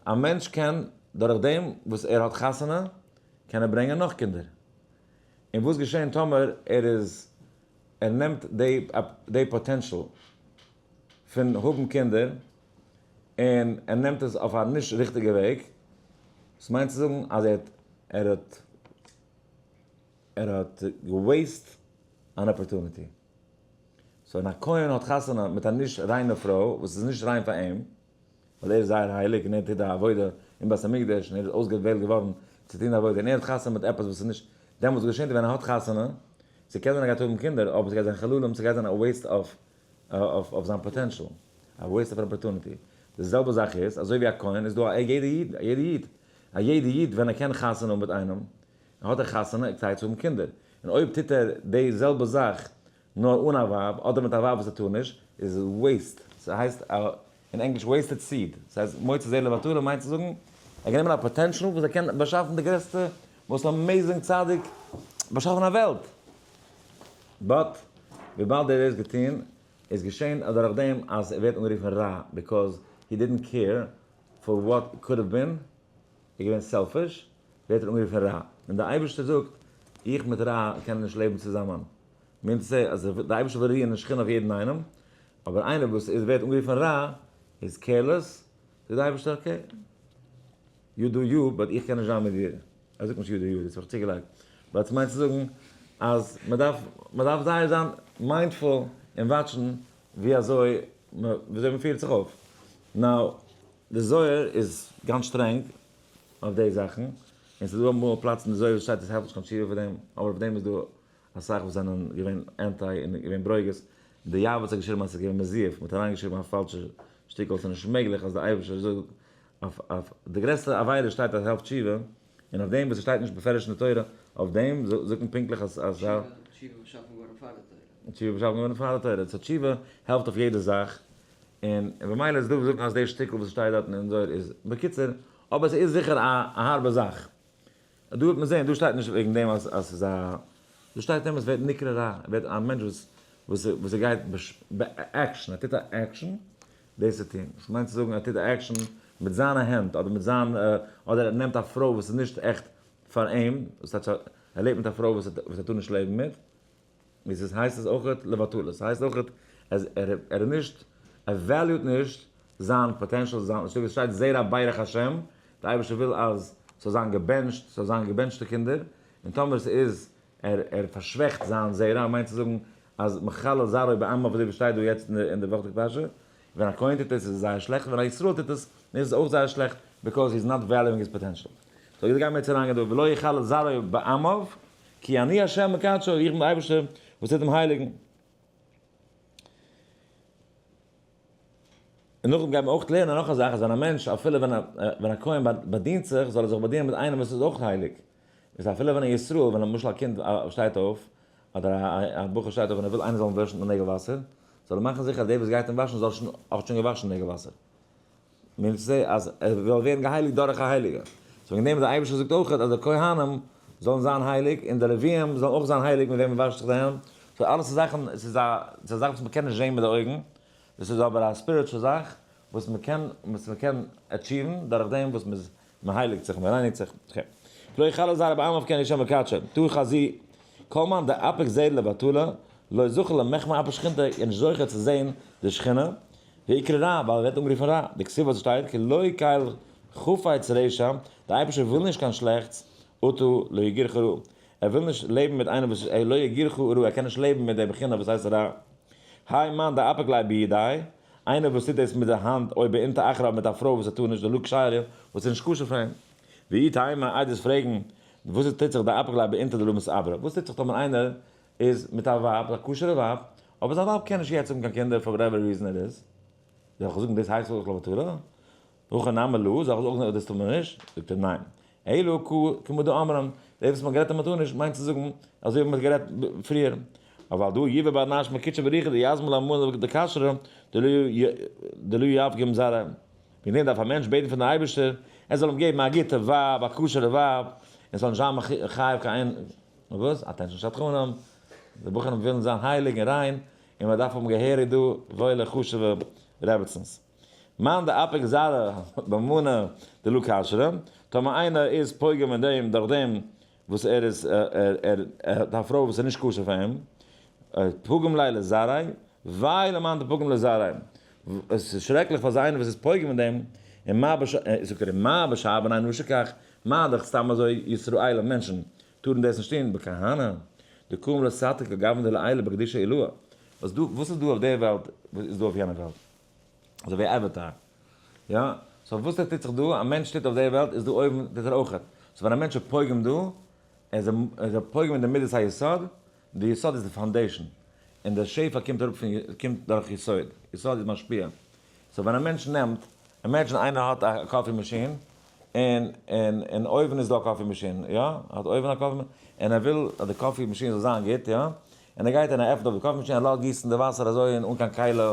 א מענטש קען דורך דעם וואס ער האט חתונה קען ער ברענגען נאך קינדער. און וואס געשען טאמער ער איז ער נעמט די די potential פון האבן קינדער און ער נעמט עס אויף א נישט ריכטיגע וועג, דאס מיינט צו זאגן אז ער האט ער האט ער האט גע waste אן opportunity. so ווען א כהן האט חתונה מיט א נישט ריינע פרוי וואס איז נישט ריין פאר אים, ווייל ער איז זייער הייליג און ער טוט די עבודה אין בית המקדש און ער איז אויסגעוועלט געווארן צו טון די עבודה און ער האט חתונה מיט עפעס וואס איז נישט, דעמאלטס וואס געשענט ווען ער האט חתונה, ס'קען זיין ער גייט האבן קינדער אבער ס'גייט זיין חללים, ס'גייט זיין א waste אויף זיין potential, א waste אוו opportunity. די זעלבע זאך איז, אזוי ווי א כהן איז דא א יעדע איד, א יעדע איד, א יעדע איד ווען ער קען חתונה האבן מיט איינעם, האט ער חתונה כדי צו האבן קינדער, און אויב טוט ער די זעלבע זאך נאר אן א ווייב, אדער מיט א ווייב וואס ער טאר נישט, איז עס waste, ס'הייסט אין ענגליש wasted seed, ס'הייסט מוציא זרע לבטלה מיינט צו זאגן, ער האט גענומען א potential וואס ער קען באשאפן די גרעסטע most amazing צדיק, באשאפן א וועלט, but וויבאלד ער האט דאס געטון איז געשען אדורך דעם אז ער ווערט אנגערופן רע, because he didn't care for what could have been, ער איז געווען selfish, ווערט ער אנגערופן רע, און דער אייבערשטער זאגט, איך מיט רע קענען נישט לעבן צוזאמען, מיינט עס אז דער אייבערשטער וויל רוען אין שכינה אויף יעדן איינעם, אבער איינער וואס איז ווערט אנגערופן רע, איז careless, זאגט דער אייבערשטער okay, you do you, but איך קען נישט זיין מיט דיר, ער זאגט נישט you do you, דאס האב איך צוגעלייגט, but ס'מיינט צו זאגן אז מען דארף, מען דארף זייער זיין mindful און watch ן ווי אזוי ווי אזוי מען פירט זיך אויף, now די זוהר איז גאנץ שטרענג אויף די זאכן, און ס'איז דא אמאל א פלאץ אין די זוהר וואס שטייט אז ס'העלפט נישט קיין תשובה פאר דעם, אבער אויף דעם איז דא אסאך וואס זענען געווען anti און געווען ברוגז, די יעבץ האט געשריבן אז ס'איז געווען מזויף, מ'האט אריינגעשריבן א פאלשע שטיקל, ס'איז נישט מעגליך אז די אייבערשטער זאגט אויף אויף די גרעסטע עבירה שטייט אז העלפט תשובה, און אויף דעם וואס ס'שטייט נישט בפירוש אין די תורה, אויף דעם זאגט מען פונקטליך אז אז. תשובה באשאפן געווארן פאר די תורה. תשובה באשאפן געווארן פאר די תורה, so תשובה העלפט אויף יעדע זאך, און במילא איז דא וואס זאגן אז די שטיקל וואס שטייט דארטן אין זוהר איז בקיצור, אבער ס'איז זיכער א הארבע זאך. דא וועט מען זען, דא שטייט נישט וועגן דעם אז אז ס'איז א, דא שטייט אים עס ווערט נקרא רע, ער ווערט א מענטש וואס וואס וואס ער גייט ב action, ער טוט א action דאס צו טון, דאס מיינט צו זאגן ער טוט א action מיט זיינע הענט, אדער מיט זיין, אדער ער נעמט א פרוי וואס איז נישט עכט פאר אים, וואס טייטש ער לעבט מיט א פרוי וואס ער טאר נישט לעבן מיט, איז עס הייסט עס אויכעט לבטלה, ס'הייסט אויכעט אז ער איז נישט, ער value ט נישט זיין potential, זיין, אזוי ווי עס שטייט זרע ברך השם, די אייבערשטער וויל אז ס'זאל זיין געבענטשט, ס'זאל זיין געבענטשטע קינדער, און טאמער ס'איז ער ער פארשוועכט זיין זרע, מיינט צו זאגן אז מחלל זרעו בעמיו אזוי ווי שטייט דא יעצט אין די וואכדיגע פרשה, ווען א כהן טוט עס איז עס זייער שלעכט, ווען א ישראל טוט עס איז עס אויך זייער שלעכט, because he is not valuing his potential. so יעצט גיימיר יעצט אריינגיין דא, ולא יחלל זרעו בעמיו, כי אני ה' מקדשו, איך בין דער אייבערשטער וואס טוט אים הייליגן. און נאכדעם גייט מען אויך לערנען נאך א זאך, אז ווען א מענטש, אפילו ווען א ווען א כהן באדינט זיך, זאל ער זיך באדינען מיט איינעם וואס איז אויך הייליג. איז אפילו ווען א ישראל, ווען למשל א קינד שטייט אויף, אדער א בחור שטייט אויף און ער וויל איינער זאל אים וואשן די נעגל וואסער, זאל ער מאכן זיכער אז דער וואס גייט אים וואשן זאל שוין האט שוין געוואשן נעגל וואסער. מיינט צו זיי אז ער זאל ווערן געהייליגט דורך א הייליגער. so וועגן דעם דער אייבערשטער זאגט אויך אז די כהנים זאלן זיין הייליג און די לוויים זאלן אויך זיין הייליג מיט וועם מען וואשט זיך די הענט. so אלעס איז זאכן, עס איז א זאך וואס מען קען נישט זען מיט די אויגן, דאס איז אבער א spiritual זאך וואס מען קען, וואס מען קען achieve ן דורך דעם וואס מען איז, מען הייליגט זיך, מען רייניגט זיך. okay. לא יחלל זרעו בעמיו כי אני ה' מקדשו. תא חזי כל מאן דאפיק זרע לבטלה, לא זכה למחמי אפי שכינתא, ער איז נישט זוכה צו זען די שכינה, ויקרא רע, ווייל ער ווערט אנגערופן רע, דכתיב וואס שטייט, כי לא קל חפץ רשע, דער אייבערשטער וויל נישט קיין שלעכטס, אטו לא יגורך רע, ער וויל נישט לעבן מיט איינעם וואס איז לא יגורך רע, ער קען נישט לעבן מיט די בחינה וואס הייסט רע. האי מאן דאפיק ליה בידיה, איינער וואס טוט דאס מיט די האנט, או באינתא אחרא מיט א פרוי וואס ער טאר נישט דלא כשרה, וואס איז נישט כשר פאר אים. ואי תימא עדות פרעגן, וואס טוט זיך דאפיק ליה באינתא דלא מתעברא, וואס טוט זיך טאמער איינער איז מיט א ווייב, א כשר'ע ווייב, אבער זיין ווייב קען נישט יעצט האבן קיין קינדער for whatever reason it is, זאל איך זאגן דאס הייסט אויך לבטלה? הכא נמי לא, זאל איך אויך זאגן דאס טאר מען נישט? זאגט ער ניין. אלא כמה דאמרן, דאס וואס מ'האט גערעדט אז מ'טאר נישט, מיינט צו זאגן אזוי ווי מ'האט גערעדט פריער. אבל דא יבא בר נש מקודשא בריך הוא דיזמין לאלמנה דכשרא דלא יפגום זרעיה. וועגן דעם דארף א מענטש בעטן פון דעם אייבערשטער ער זאל אים געבן א גוטע ווייב, א כשר'ע ווייב, און ס'זאל נישט זיין חייב קיין וואס? attention שדכנים, די בחורים ווילן זיין הייליג און ריין, און מען דארף האבן געהעריג דא וואוילע חשוב'ע רעבעצינס. מאן דאפיק זרע במנא דלא כשרא, טאמער איינער איז פוגם אין דעם דורך דעם וואס ער איז ער האט א פרוי וואס איז נישט כשר פאר אים, פוגם ליה לזרעיה, וויי למאן דפוגם לזרעיה, עס איז שרעקליך פאר אזא איינער וואס איז פוגם אין דעם, און מה בש זאגט ער, מה בשאר בני נשא כך, מה דאך סתם אזוי ישראלים מענטשן טארן דאס נישט טון, בכהנא דקאים לסתר כגוון דלעילא בקדושה עילאה, וואס דא וואס איז דא אויף דער וועלט איז דא אויף יענער וועלט, אזוי ווי avatar, יא, so וואס טוט זיך דא, א מענטש טוט אויף דער וועלט איז דא אויבן טוט ער אויכעט, so ווען א מענטש איז פוגם דא, איז ער פוגם אין די מידת היסוד, די יסוד איז די foundation, און די שפע קומט אראפ פון קומט דורך יסוד, יסוד איז משפיע, so ווען א מענטש נעמט, imagine איינער האט א coffee machine, און און אין אויוון איז דא א coffee machine, יא? ער האט אויוון א coffee machine, און ער וויל אז די coffee machine זאל זיין גוט, יא? און ער גייט און ער עפנט אויף די coffee machine, ער לאזט גיסן די וואסער אזוי און אן קיין כלי,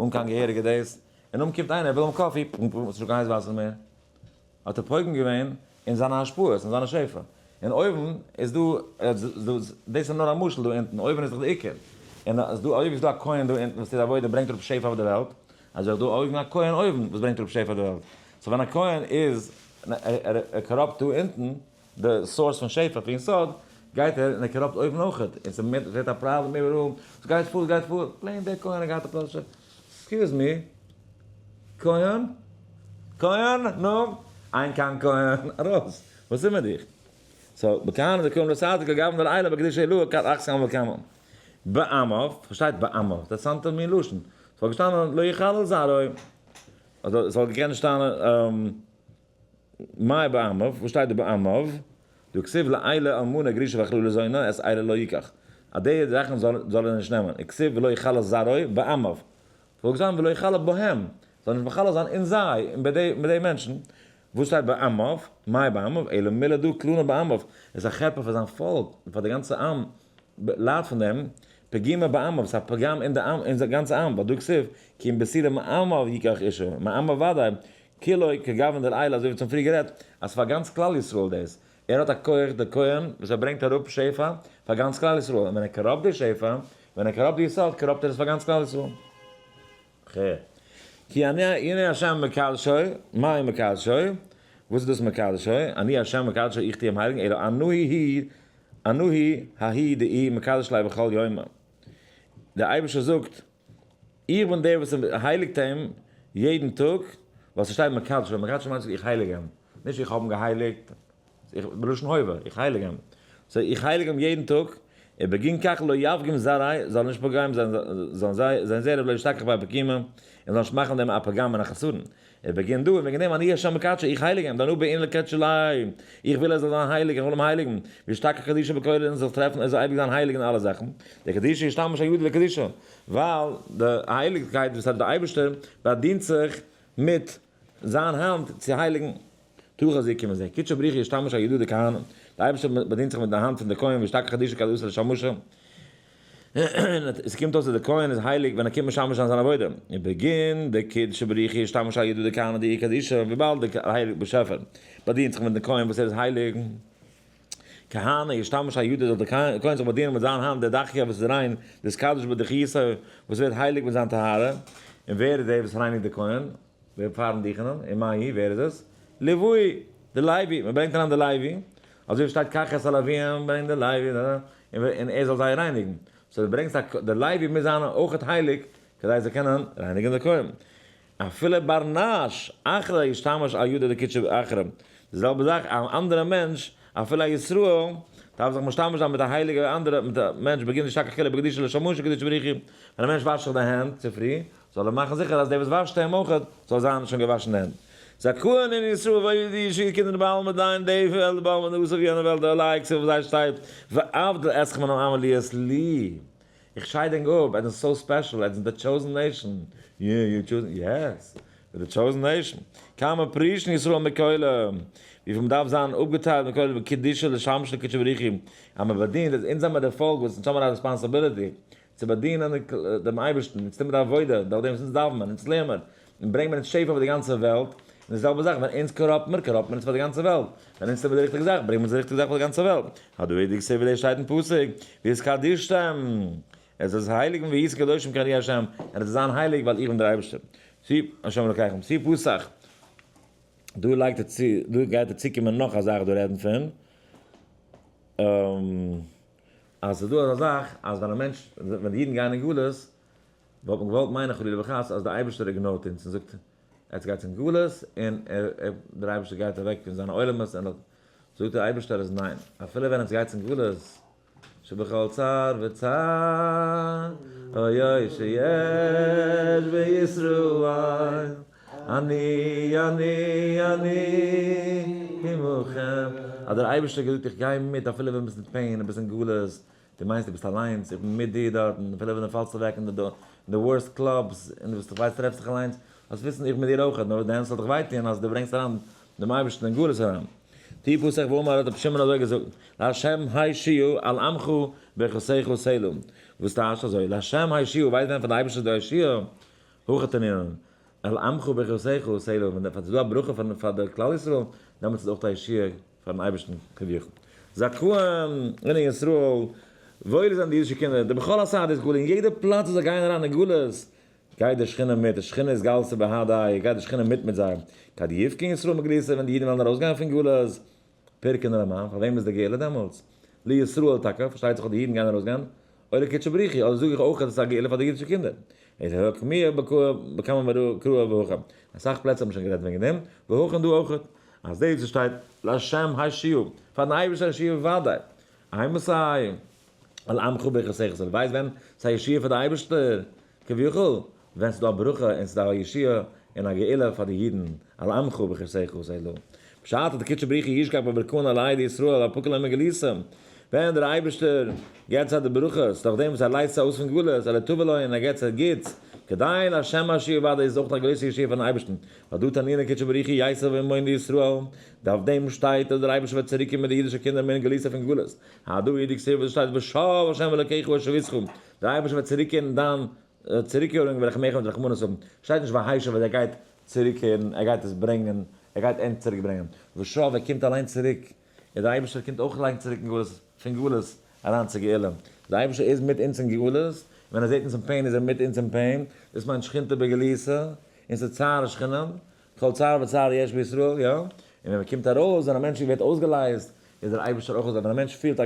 אן קיין געהעריגע דאס, און נאכדעם קומט איינער ער וויל האבן coffee, פום פום, ס'איז נישטא קיין הייס וואסער מער. האט ער פוגם געווען אין זיינע השפעות, אין זיינע שפע. און אויבן איז דא, דאס איז נאר א משל דא אונטן, אויבן איז דאך די עיקר. און אז דא אויב איז דא א כהן דא אונטן וואס טוט עבודה ברענגט אראפ שפע אויף די וועלט, אזוי אויך דא אויבן א כהן אויבן וואס ברענגט אראפ שפע אויף די וועלט. so ווען א כהן איז, ער corrupt דא אונטן די source פון שפע פון יסוד, גייט ער און ער corrupt אויבן אויכעט, און ס'ווערט א פראבלעם איבעראל, ס'גייט פאר, ס'גייט פאר, plain דער כהן האט געהאט א פלאשע, excuse me, כהן? כהן? נו? אין כאן כהן, ארויס! וואס איז מיט דיך? so, בכהנא דקאים לסתר כגוון דלעילא בקדושה עילאה כד אחת כמה וכמה. בעמיו, פארשטייט בעמיו, אינטערעסאנטע מין לשון. ס'וואלט געשטאנען לא יחלל זרעו, אדער ס'וואלט געקענט שטיין מאי בעמיו, וואס שטייט דא בעמיו? דהא כתיב לעילא אלמנה גרושה וחללה זונה את אלה לא יקח. אז די זאכן זאל ער נישט נעמען. וכתיב ולא יחלל זרעו בעמיו. וואלט געשטאנען ולא יחלל בהם. זאל נישט מחלל זיין אין זיי, אין ביי די מענטשן. וואס שטייט בעמיו? מאי בעמיו? אלא מילה דא קלונא בעמיו. עס איז א חרפה פאר זיין פאלק, פאר די גאנצע עם. ליידט פון דעם, פגימה בעמיו, ס'איז א פגם אין די עם, אין די גאנצע עם, ווייל דהא כתיב, כי אם בתולה מעמיו יקח אשה, מעמיו ודאי, כולו כגוון דלעילא, אזוי ווי צום פריער גערעדט, אז פאר גאנץ כלל ישראל דאס, ער האט א כח דער כהן וואס ער ברענגט אראפ שפע פאר גאנץ כלל ישראל, און ווען ער corrupt די שפע, ווען ער corrupt די יסוד, corrupt ער עס פאר גאנץ כלל ישראל. ח. כי אני הנה השם מקדשו, מאי מקדשו? וואס איז דאס מקדשו? אני השם מקדשו, איך טו אים הייליגן, אלא אנא היא אנא היא ההיא דאי מקדש ליה בכל יומא. דער אייבערשטער זאגט, איך בין דער וואס הייליגט אים יעדן טאג, ווייל ס'שטייט מקדשו, מקדשו מיינט איך הייליג אים, נישט איך האב אים געהייליגט, איך בלשון הווה, איך הייליג אים. so איך הייליג אים יעדן טאג, ובגין כך לא יפגום זרעיה, זאל נישט פוגם זיין זיין זרע ולא ישתכח ביה פגימה, און זאל נישט מאכן דעם א פגם און א חסרון. ובגין דא, און וועגן דעם אני השם מקדשו, איך הייליג אים, דאנא בעינא לקדשא ליה, איך וויל ער זאל זיין הייליג, איך וויל אים הייליגן, וישתכח קדושה בכולא און זאל טרעפן ער זאל אייביג זיין הייליג אין אלע זאכן, דקדושה ישתמש על ידא לקדושה, ווייל די הייליגקייט וואס האט דער אייבערשטער באדינט זיך מיט זיין האנט צו הייליגן. תוך אז יקום זה. קודשא בריך הוא ישתמש על ידא דכהנא, דער אייבערשטער באדינט זיך מיט די האנט פון די כהן וישתכח קדושה כדאתא לשמושא, עס קומט אויס אז די כהן איז הייליג ווען ער קומט משמש זיין זיין עבודה, ובגין דקודשא בריך הוא ישתמש על ידא דכהנא דאיהו קדישא, וויבאלד דער הייליגער באשעפער באדינט זיך מיט די כהן וואס ער איז הייליג, כהנא ישתמש על ידא זאל דער כהן זיך באדינען מיט זיין האנט דדכיא וואס איז ריין, דאתקדש בדכיותיה וואס ווערט הייליג מיט זיין טהרה, און ווער איז דער וואס רייניגט די כהן? ווער פארן דיכענען? און מאי ווער איז עס? לווי! די לוי! מען ברענגט אריין די לוי, אזוי ווי שטייט קח את הלוויים ברענג די לוי, און ער זאל זיי רייניגן. so דו ברענגסט א, די לוי מוז זיין אויכעט הייליג כדי זיי קענען רייניגן די כהן. אפילו בר נש אחרא ישתמש על ידא דקודשא אחרא. די זעלבע זאך א אנדערע מענטש, אפילו א ישראל, דארף זיך משתמש זיין מיט א הייליגע אנדערע, מיט א מענטש בגין דאשתכח כולא בקדושה לשמושא קודשא בריך הוא. ווען א מענטש וואשט זיך די הענט צופרי, זאל ער מאכן זיכער אז דער וואס וואשט אים אויך זאל זיין שוין געוואשן די הענט. זכאין אין ישראל וואויל די אידישע קינדער בעלמא דין די וועלט בעלמא דאס אויף יענע וועלט די likes אויף זיי שטייט ואבדיל אתכם מן העם להיות לי איך שייד ענק אפ עטס זענט so special עטס זענט די chosen nation יא יא chosen yes די chosen nation כמה פרישין ישראל מכולא וויפיל מ'דארף זיין אפגעטיילט מכולא בקדושה לשמש לקודשא בריך הוא אז מ'באדינט אז אונז זעמער די פאלק וואס אונז האבן א responsibility צו באדינען דעם אייבערשטן, אונז טוען מיר די עבודה, דורך דעם וואס אונז דאווענען, אונז לערנען מיר, און ברענגן מיר אונז שפע אויף די גאנצע וועלט, און די זעלבע זאך ווען אונז corrupt מיר, corrupt מיר אונז פאר די גאנצע וועלט, ווען אונז טוען מיר די ריכטיגע זאך, ברענגן מיר אונז די ריכטיגע זאך פאר די גאנצע וועלט. הדא הוא דכתיב ווי דאס שטייט אין פסוק, והתקדשתם, עס איז הייליג והייתם קדושים כי אני ה', און עס זאל זיין הייליג ווייל איך בין דער אייבערשטער. צו ה' אלקיכם, צו פסח. דא לייגט ער צו, דא גייט ער צוקומען נאך א זאך דא רעדן פון. אז ס'איז דא אזא זאך אז ווען א מענטש, ווען די אידן גייען אין גלות, וואלט מען געוואלט מיינען חלילה וחס אז דער אייבערשטער ignore ט אונז און זאגט, עטס גייטס אין גלות און דער אייבערשטער גייט אוועק פון זיינע עולמות און זאגט דער אייבערשטער אז ניין, אפילו ווען עטס גייטס אין גלות, שבכל צר וצר, אוי אוי שיש בישראל, אני אני אני עמכם, אז דער אייבערשטער האט געזאגט איך גיי מיט אפילו ווען ביסט אין pain און ביסט אין גלות, דו מיינסט דו ביסט אליינס, איך בין מיט דיר דארטן, אפילו ווען דו פאלסט אוועק אין די worst clubs און דו ביסט ווייסט טרעפסט דיך אליינס, זאלסט וויסן איך בין מיט דיר אויכעט, נאר דען ס'זאל דיך וויי טון אז דו ברענגסט אריין דעם אייבערשטן אין גלות אריין. תהי פסח ואמר האט רבי שמעון אזוי געזאגט, לה' הישועה על עמך ברכותיך סלה, וואס טייטשט אזוי, לה' הישועה, ווייסט ווען פון די אייבערשטער איז דא ישועה? הכא תנינן, על עמך ברכותיך סלה, ווען ס'איז דא א ברכה פאר די כלל ישראל, דעמאלטס איז אויך א ישועה פארן אייבערשטן כביכול. זכאין אינון ישראל, וואויל זענען די אידישע קינדער, דבכל אתר דאתגלו, אין יעדע פלאץ וואס זיי גייען אריין אין גלות, גייט די שכינה מיט, די שכינה איז גלתה בהדיה, גייט די שכינה מיט מיט זיי. כד יפקון ישראל מגלותא, ווען די אידן וועלן ארויסגיין פון גלות, פירקין למאן, פאר וועם איז די גאולה דעמאלטס? לישראל טאקע, פארשטייט זיך אז די אידן גייען ארויסגיין, או לקודשא בריך הוא, אדער זאג איך אויך אז עס איז א גאולה פאר די אידישע קינדער. איז הא קמיע בכמה מקרא והכא. אסאך פלעצער האט מען שוין גערעדט וועגן דעם, והכא און דא אויך. אז דאס וואס שטייט להשם הישועה, פארן אייבערשטער הישועה ודאי. אימתי על עמך ברכותיך סלה, ווייסט ווען ס'איז א ישועה פאר די אייבערשטער? כביכול, ווען ס'איז דא א ברכה און ס'איז דא א ישועה און א גאולה פאר די אידן, על עמך ברכותיך סלה. בשעתא דקודשא בריך הוא ישגח בברכאן עלייהו דישראל אפקה להם מגלותא, ווען דער אייבערשטער געבט זיי די ברכות, דורך דעם וואס ער לייזט זיי אויס פון גלות, ולטבא לון און ער געבט זיי גוטס, כדי להשם הישועה ודאי איז אויך א גרויסע ישועה פארן אייבערשטן, ווייל דא תנינא קודשא בריך הוא יתיב עמהון דישראל, דורך דעם שטייט אז דער אייבערשטער וועט צוריק קומען מיט די אידישע קינדער מן גלותא פון גלות, הדא הוא דכתיב וואס שטייט ושב ה' אלוקיך את שביתך, דער אייבערשטער וועט צוריקקערן דיין צוריקקערונג ורחמך מיט רחמנות האבן, שטייט נישט והשיב אז ער גייט צוריקקערן, ער גייט עס ברענגען, ער גייט ענק צוריק ברענגען, ושב ער קומט אליין צוריק, און דער אייבערשטער קומט אויך אליין צוריק אין גלות, פון גלות אריין צו גאולה, דער אייבערשטער איז מיט אונז אין גלות, ווען ער זעט אונז אין pain איז ער מיט אונז אין pain, דאס מיינט שכינתא בגלותא. און ס'איז צער השכינה, כל צער וצער יש בישראל, יא? און ווען מ'קומט ארויס, ווען א מענטש ווערט אויסגעלייזט, איז דער אייבערשטער אויך אזוי, ווען א מענטש פילט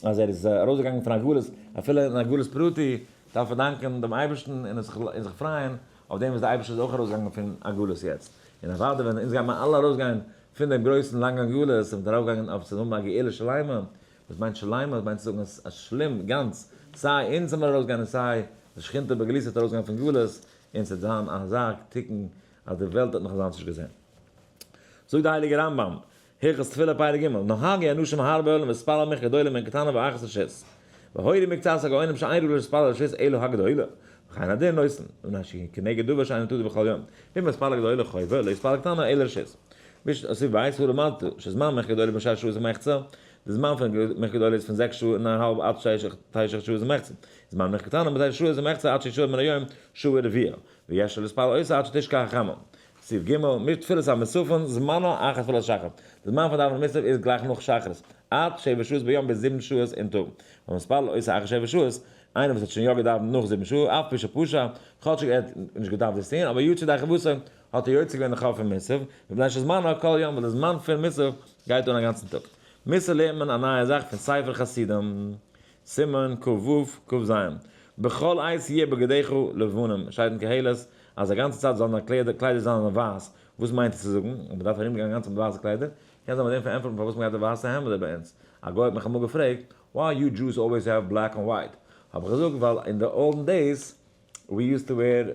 אז ער איז ארויסגעגאנגען פון א גלות, אפילו אין א גלות פרטי, דארף ער דאנקען דעם אייבערשטן און זיך פרייען אויף דעם וואס דער אייבערשטער איז אויך ארויסגעגאנגען פון א גלות יעצט. און אוודאי ווען אונז גיימער אלע ארויסגיין פון דעם גרויסן לאנגן גלות און ארויפגיין אויף צו האבן א גאולה שלימה, וואס מיינט שלימה? דאס מיינט צו זאגן אז שלים, גאנץ, סיי אונז זאל מיר ארויסגיין און סיי די שכינתא בגלות וועט ארויסגיין פון גלות, און ס'וועט זיין אזא תיקון אז די וועלט האט נאך אזאנס נישט געזען. זאגט די הייליגע רמב ם, הלכות תפילה פרק ג', נהגו אנשים הרבה להתפלל מנחה גדולה ומנחה קטנה ואחת רשות, והורו מקצת הגאונים שאין ראוי להתפלל רשות אלא הגדולה, וכן הדין נותן, מפני שהיא כנגד דבר שאינו תלוי בכל יום, ואם מתפלל גדולה חובה, לא יתפלל קטנה אלא רשות. סעיף ב', הא למדת, שזמן מנחה גדולה בין שש שעות ומחצה, די זמן פון מנחה גדולה איז פון זעקס שעה און א האלב עד תשע שעות ומחצה, זמן מנחה קטנה מתשע שעות ומחצה עד שעה מן היום שעה ורביע, ויש להתפלל אותה עד שתשקע החמה. סעיף ג', מיט תפילת המוספין, זמנה אחר תפילת שחר. די זמן פון דאווענען מוסף איז גלייך נאך שחרית, עד שבע שעות ביום ביז זיבן שעות אין טאג. והמתפלל אותה אחר שבע שעות, איינער וואס האט שוין יא געדאווענט נאך זיבן שעה, אף פי שפשע, כאטשיג ער האט נישט געדארפט דאס טון, אבער יצא ידי חובתו, האט ער יוצא געווען די חוב פון מוסף, מפני שזמנה כל יום, ווייל די זמן פון מוסף גייט אן א גאנצן טאג. מוסר לערנט מען א נייע זאך פון ספר חסידים, סימן כ ו כ ז, בכל עת יהיה בגדיך לבנים, שטייט אין קהלת אז א גאנצע צייט זאלן דיינע קליידער זיין ווייס, וואס מיינט עס צו זאגן אז מען דארף ארום גיין גאנץ מיט ווייסע קליידער? קען זיין מיט דעם פארענטפערט מען פארוואס מען גייט די ווייסע העמעדער ביי אונז, א גוי האט מיך אמאל געפרעגט, why you Jews always have black and white? האב איך געזאגט ווייל אין די olden days we used to wear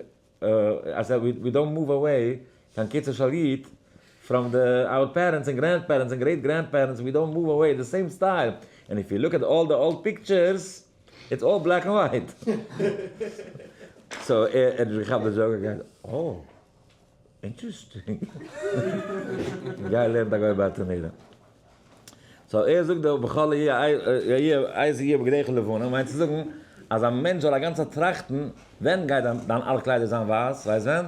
I said we don't move away קיין קיצור של יוד from the our parents and grandparents and great grandparents we don't move away the same style and if you look at all the old pictures it's all black and white so ער האט נישט געכאפט די joke ער גייט oh interesting גיי לערן א גוי ברטנורא so ער זאגט דא בכל עת יהיה בגדיך לבנים מיינט צו זאגן אז א מענטש זאל א גאנצע צייט טראכטן ווען גייט דיין אלע קליידער זיין ווייס, ווייסט ווען?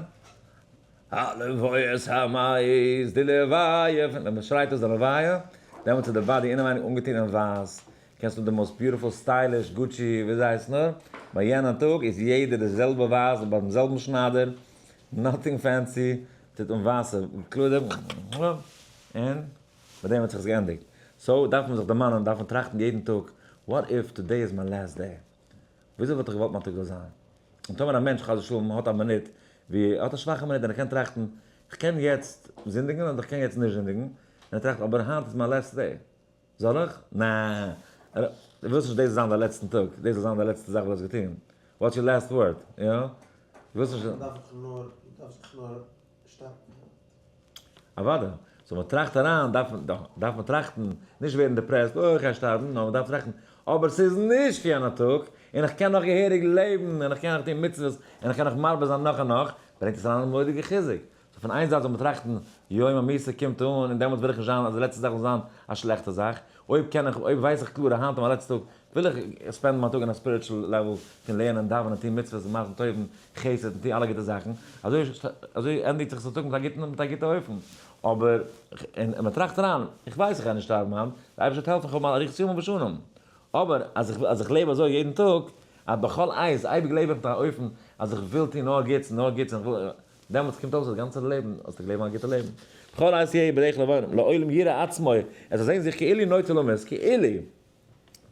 הלוית המת די לוויה, ווען מען שרייט אויס די לוויה, דעמאלטס איז די body אינעווייניג אנגעטון אין ווייס, קענסט האבן די most beautiful stylish Gucci ווי זיי הייסן נאר, ביי יענע טאג איז יעדער די זעלבע ווייס ביים זעלבן שניידער, nothing fancy, טוט אן ווייסע קליידער, און ביי דעם האט זיך עס געענדיגט. so דארף מען זיך דערמאנען, דארף מען טראכטן יעדן טאג, what if today is my last day? וויאזוי וואלט איך געוואלט מיין טאג זאל זיין? און טאמער א מענטש חס ושלום האט א מינוט ווי ער האט א שוואכע מינוט און ער קען טראכטן, איך קען יעצט זינדיגן אדער איך קען יעצט נישט זינדיגן, און ער טראכט אבער היינט איז מיין last day, זאל איך? נע, דו ווילסט נישט דאס זאל זיין דיין לעצטן טאג, דאס זאל זיין די לעצטע זאך וואס דו האסט געטון, what's your last word, יא? דו ווילסט נישט. מען דארף זיך נאר שטארקן היינט. אוודאי. so מען טראכט אריין דארף מען דארף מען טראכטן, נישט ווערן depressed, אוי איך גיי שטארבן, נאר מען דארף טראכטן, אבער ס'איז נישט יענע טאג, און איך קען נאך געהעריג לעבן, און איך קען נאך טון מצוות, און איך קען נאך מרבה זיין נאך און נאך, ברענגט עס אריין א מורא'דיגע חיזוק. so פון איין זייט זאל מען טראכטן, יום המיתה קומט אן, און דעמאלטס וויל איך נישט זיין אז די לעצטע זאך זאל זיין א שלעכטע זאך, אויב קען איך, אויב ווייס איך קלאר אז היינט איז מיין לעצטע טאג, וויל איך spend ן מיין טאג אין א spiritual level פון לערנען, דאווענען, טון מצוות, און מעשים טובים, חסד, און טון אלע גוטע זאכן, אזוי אזוי ענדיגט זיך עס א טאג מיט א גוטן מיט א גוטע אופן. אבער, און מען טראכט אריין, איך ווייס איך גיי נישט שטארבן היינט, דער אייבערשטער וועט העלפן איך האב אריכות ימים ושנים. אבער אז איך אז איך לעב אזוי יעדן טאג, אז בכל עת, אייביג לעב איך מיט א אופן אז איך וויל טון נאר גוטס און נאר גוטס און איך וויל, דעמאלטס קומט אויס אז גאנצע לעבן האסטו געלעבט א גוטע לעבן. בכל עת יהיה בדרך לבנים, לעולם יראה עצמו, ער זאל זען זיך כאילו נוטה למות, כאילו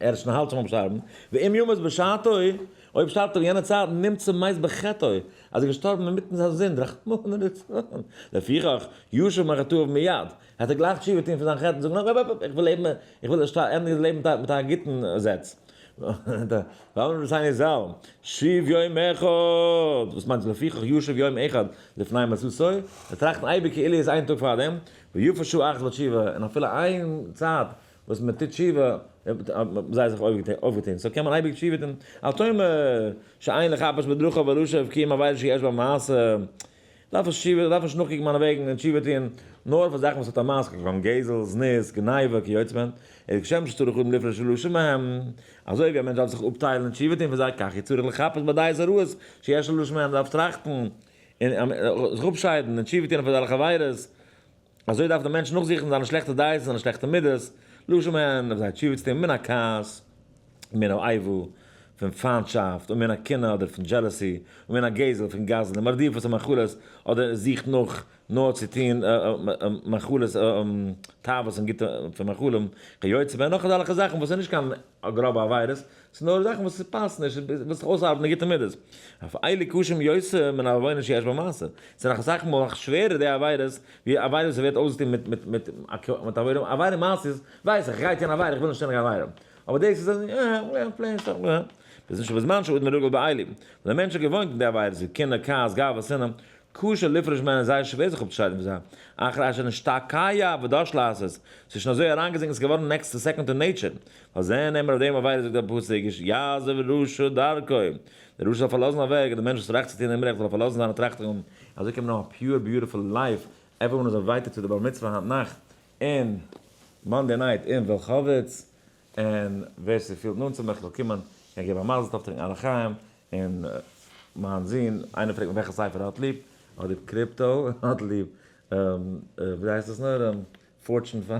ער איז שוין האלט שוין ביים שטארבן, ואם ימות בשעתו, אויב שטארבט ער אין יענע צייט, נמצא מת בחטאו, אז ער איז געשטארבן אינמיטן זיין זינד, רחמנא ליצלן, לפיכך, ישוב מחטאיו מיד, העט ער גלייך תשובה טון פון זיין חטא און זאגן, אפ אפ אפ, איך וויל לעבן, איך וויל ענדיגן לעבן מיט א גוטן זעץ. ואמרו רבותינו ז"ל, שוב יום אחד, וואס מיינט לפיכך ישוב יום אחד לפני מיתתו, ער טראכט אייביג כאילו איז איין טאג פארדעם, ויפה שעה אחת בתשובה, און אפילו איין צייט וואס מען טוט תשובה, זיי זיך אויפגעטון, so קען מען אייביג תשובה טון, אל תאמר שאין לחפש בדרכיו ולשוב כי אם עבירה שיש בה מעשה, דארף נישט תשובה, דארף נישט נאכקוקן מיינע וועגן און תשובה טון, נאר פאר זאכן וואס האט א מעשה, כגון גזל, זנות, גניבה, כיוצא בהן, איז כשם שצריך אדם לפרוש ולשוב מהם, אזוי ווי א מענטש דארף זיך אפטיילן און תשובה טון פון זיי, כך הוא צריך לחפש בדעות הרעות שיש לו לשוב מהן, דארף טראכטן און זיך אפשיידן און תשובה טון אויף אזעלכע עבירות, אזוי דארף דער מענטש נאכזוכן זיינע שלעכטע דעות און זיינע שלעכטע מידות, לשוב מהן, אויף זיי תשובה צו טון, מן הכעס, מן האיבה. פון פיינטשאפט, ומן הקנאה אדער פון jealousy, ומן הגזל פון גזל, ומרדיפת המאכלות אדער זוכט נאך נאר צו טון מאכלות תאוות און גוטע פון מאכלים, כיוצא בהן נאך אזעלכע זאכן וואס איז נישט קיין גראבע עבירות, ס'איז נאר זאכן וואס ס'פאסט נישט, ווילסט זיך אויסארבעטן די גוטע מידות. אף אלו קשים יותר מן העוונות שיש בהם מעשה. ס'איז נאך אסאך מאל נאך שווערער די עבירות, ווי עבירות וואס ווערט אויסגעטון מיט מיט מיט מיט עבירה, עבירה מעשית ווייס איך, איך גיי טון עבירה, איך וויל נישט טון קיין עבירה. אבער דאס איז אז אה, plain stuff, אה. דאס איז נישט בזמן שאדם רגיל באלו. ווען דער מענטש איז געוואוינט אין די עבירות ווי קנאה, כעס, גאווה, שנאה, קשה לפרוש ממנו איז זייער שווער זיך אפצושיידן פון זיי, אחר אשר נשתקע ודש לעשות, ס'איז שוין אזוי אריינגעזינקן ס'איז געווארן next to second to nature, ועל זה נאמר אויף דעם עבירה זאגט דער פסוק איש יעזוב רשע דרכו, דער רשע זאל פארלאזן א וועג, און דער מענטש וואס טראכט צו טון אומרעכט זאל ער פארלאזן זיינע טראכטונגען, אזוי קען מען האבן א pure beautiful life, everyone איז invited צו די בר מצוה היינט נאכט און Monday night אין ווילחאוויץ, און ווער ס'פילט נאנט צו מיך זאל קומען, קען געבן א מזל טוב, טרינקען א לחיים, און מיין זון, איינער פרעגט מיר וועלכע ספר ער האט ליב, ער האט ליב crypto, ער האט ליב, ווי הייסט עס נאר, fortune, ער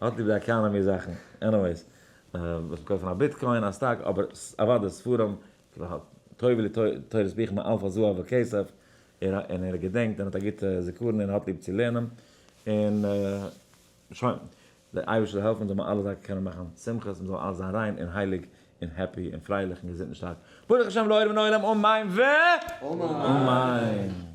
האט ליב די economy זאכן, anyways, וואס מ'קויפן א bitcoin, א סטאק, אבער אוודאי ספרים, טוב לי תורת פיך מאלף הזהב וכסף, און ער געדענקט און האט א גוטע זיכרון און האט ליב צו לערנען, און שוין. דער אייבערשטער זאל העלפן זאל מען אלע טאקע קענען מאכן שמחות, מען זאל אלע זיין ריין און הייליג און happy און פרייליך און געזונט און שטארק, ברוך השם לעולם לעולם אמן ואמן.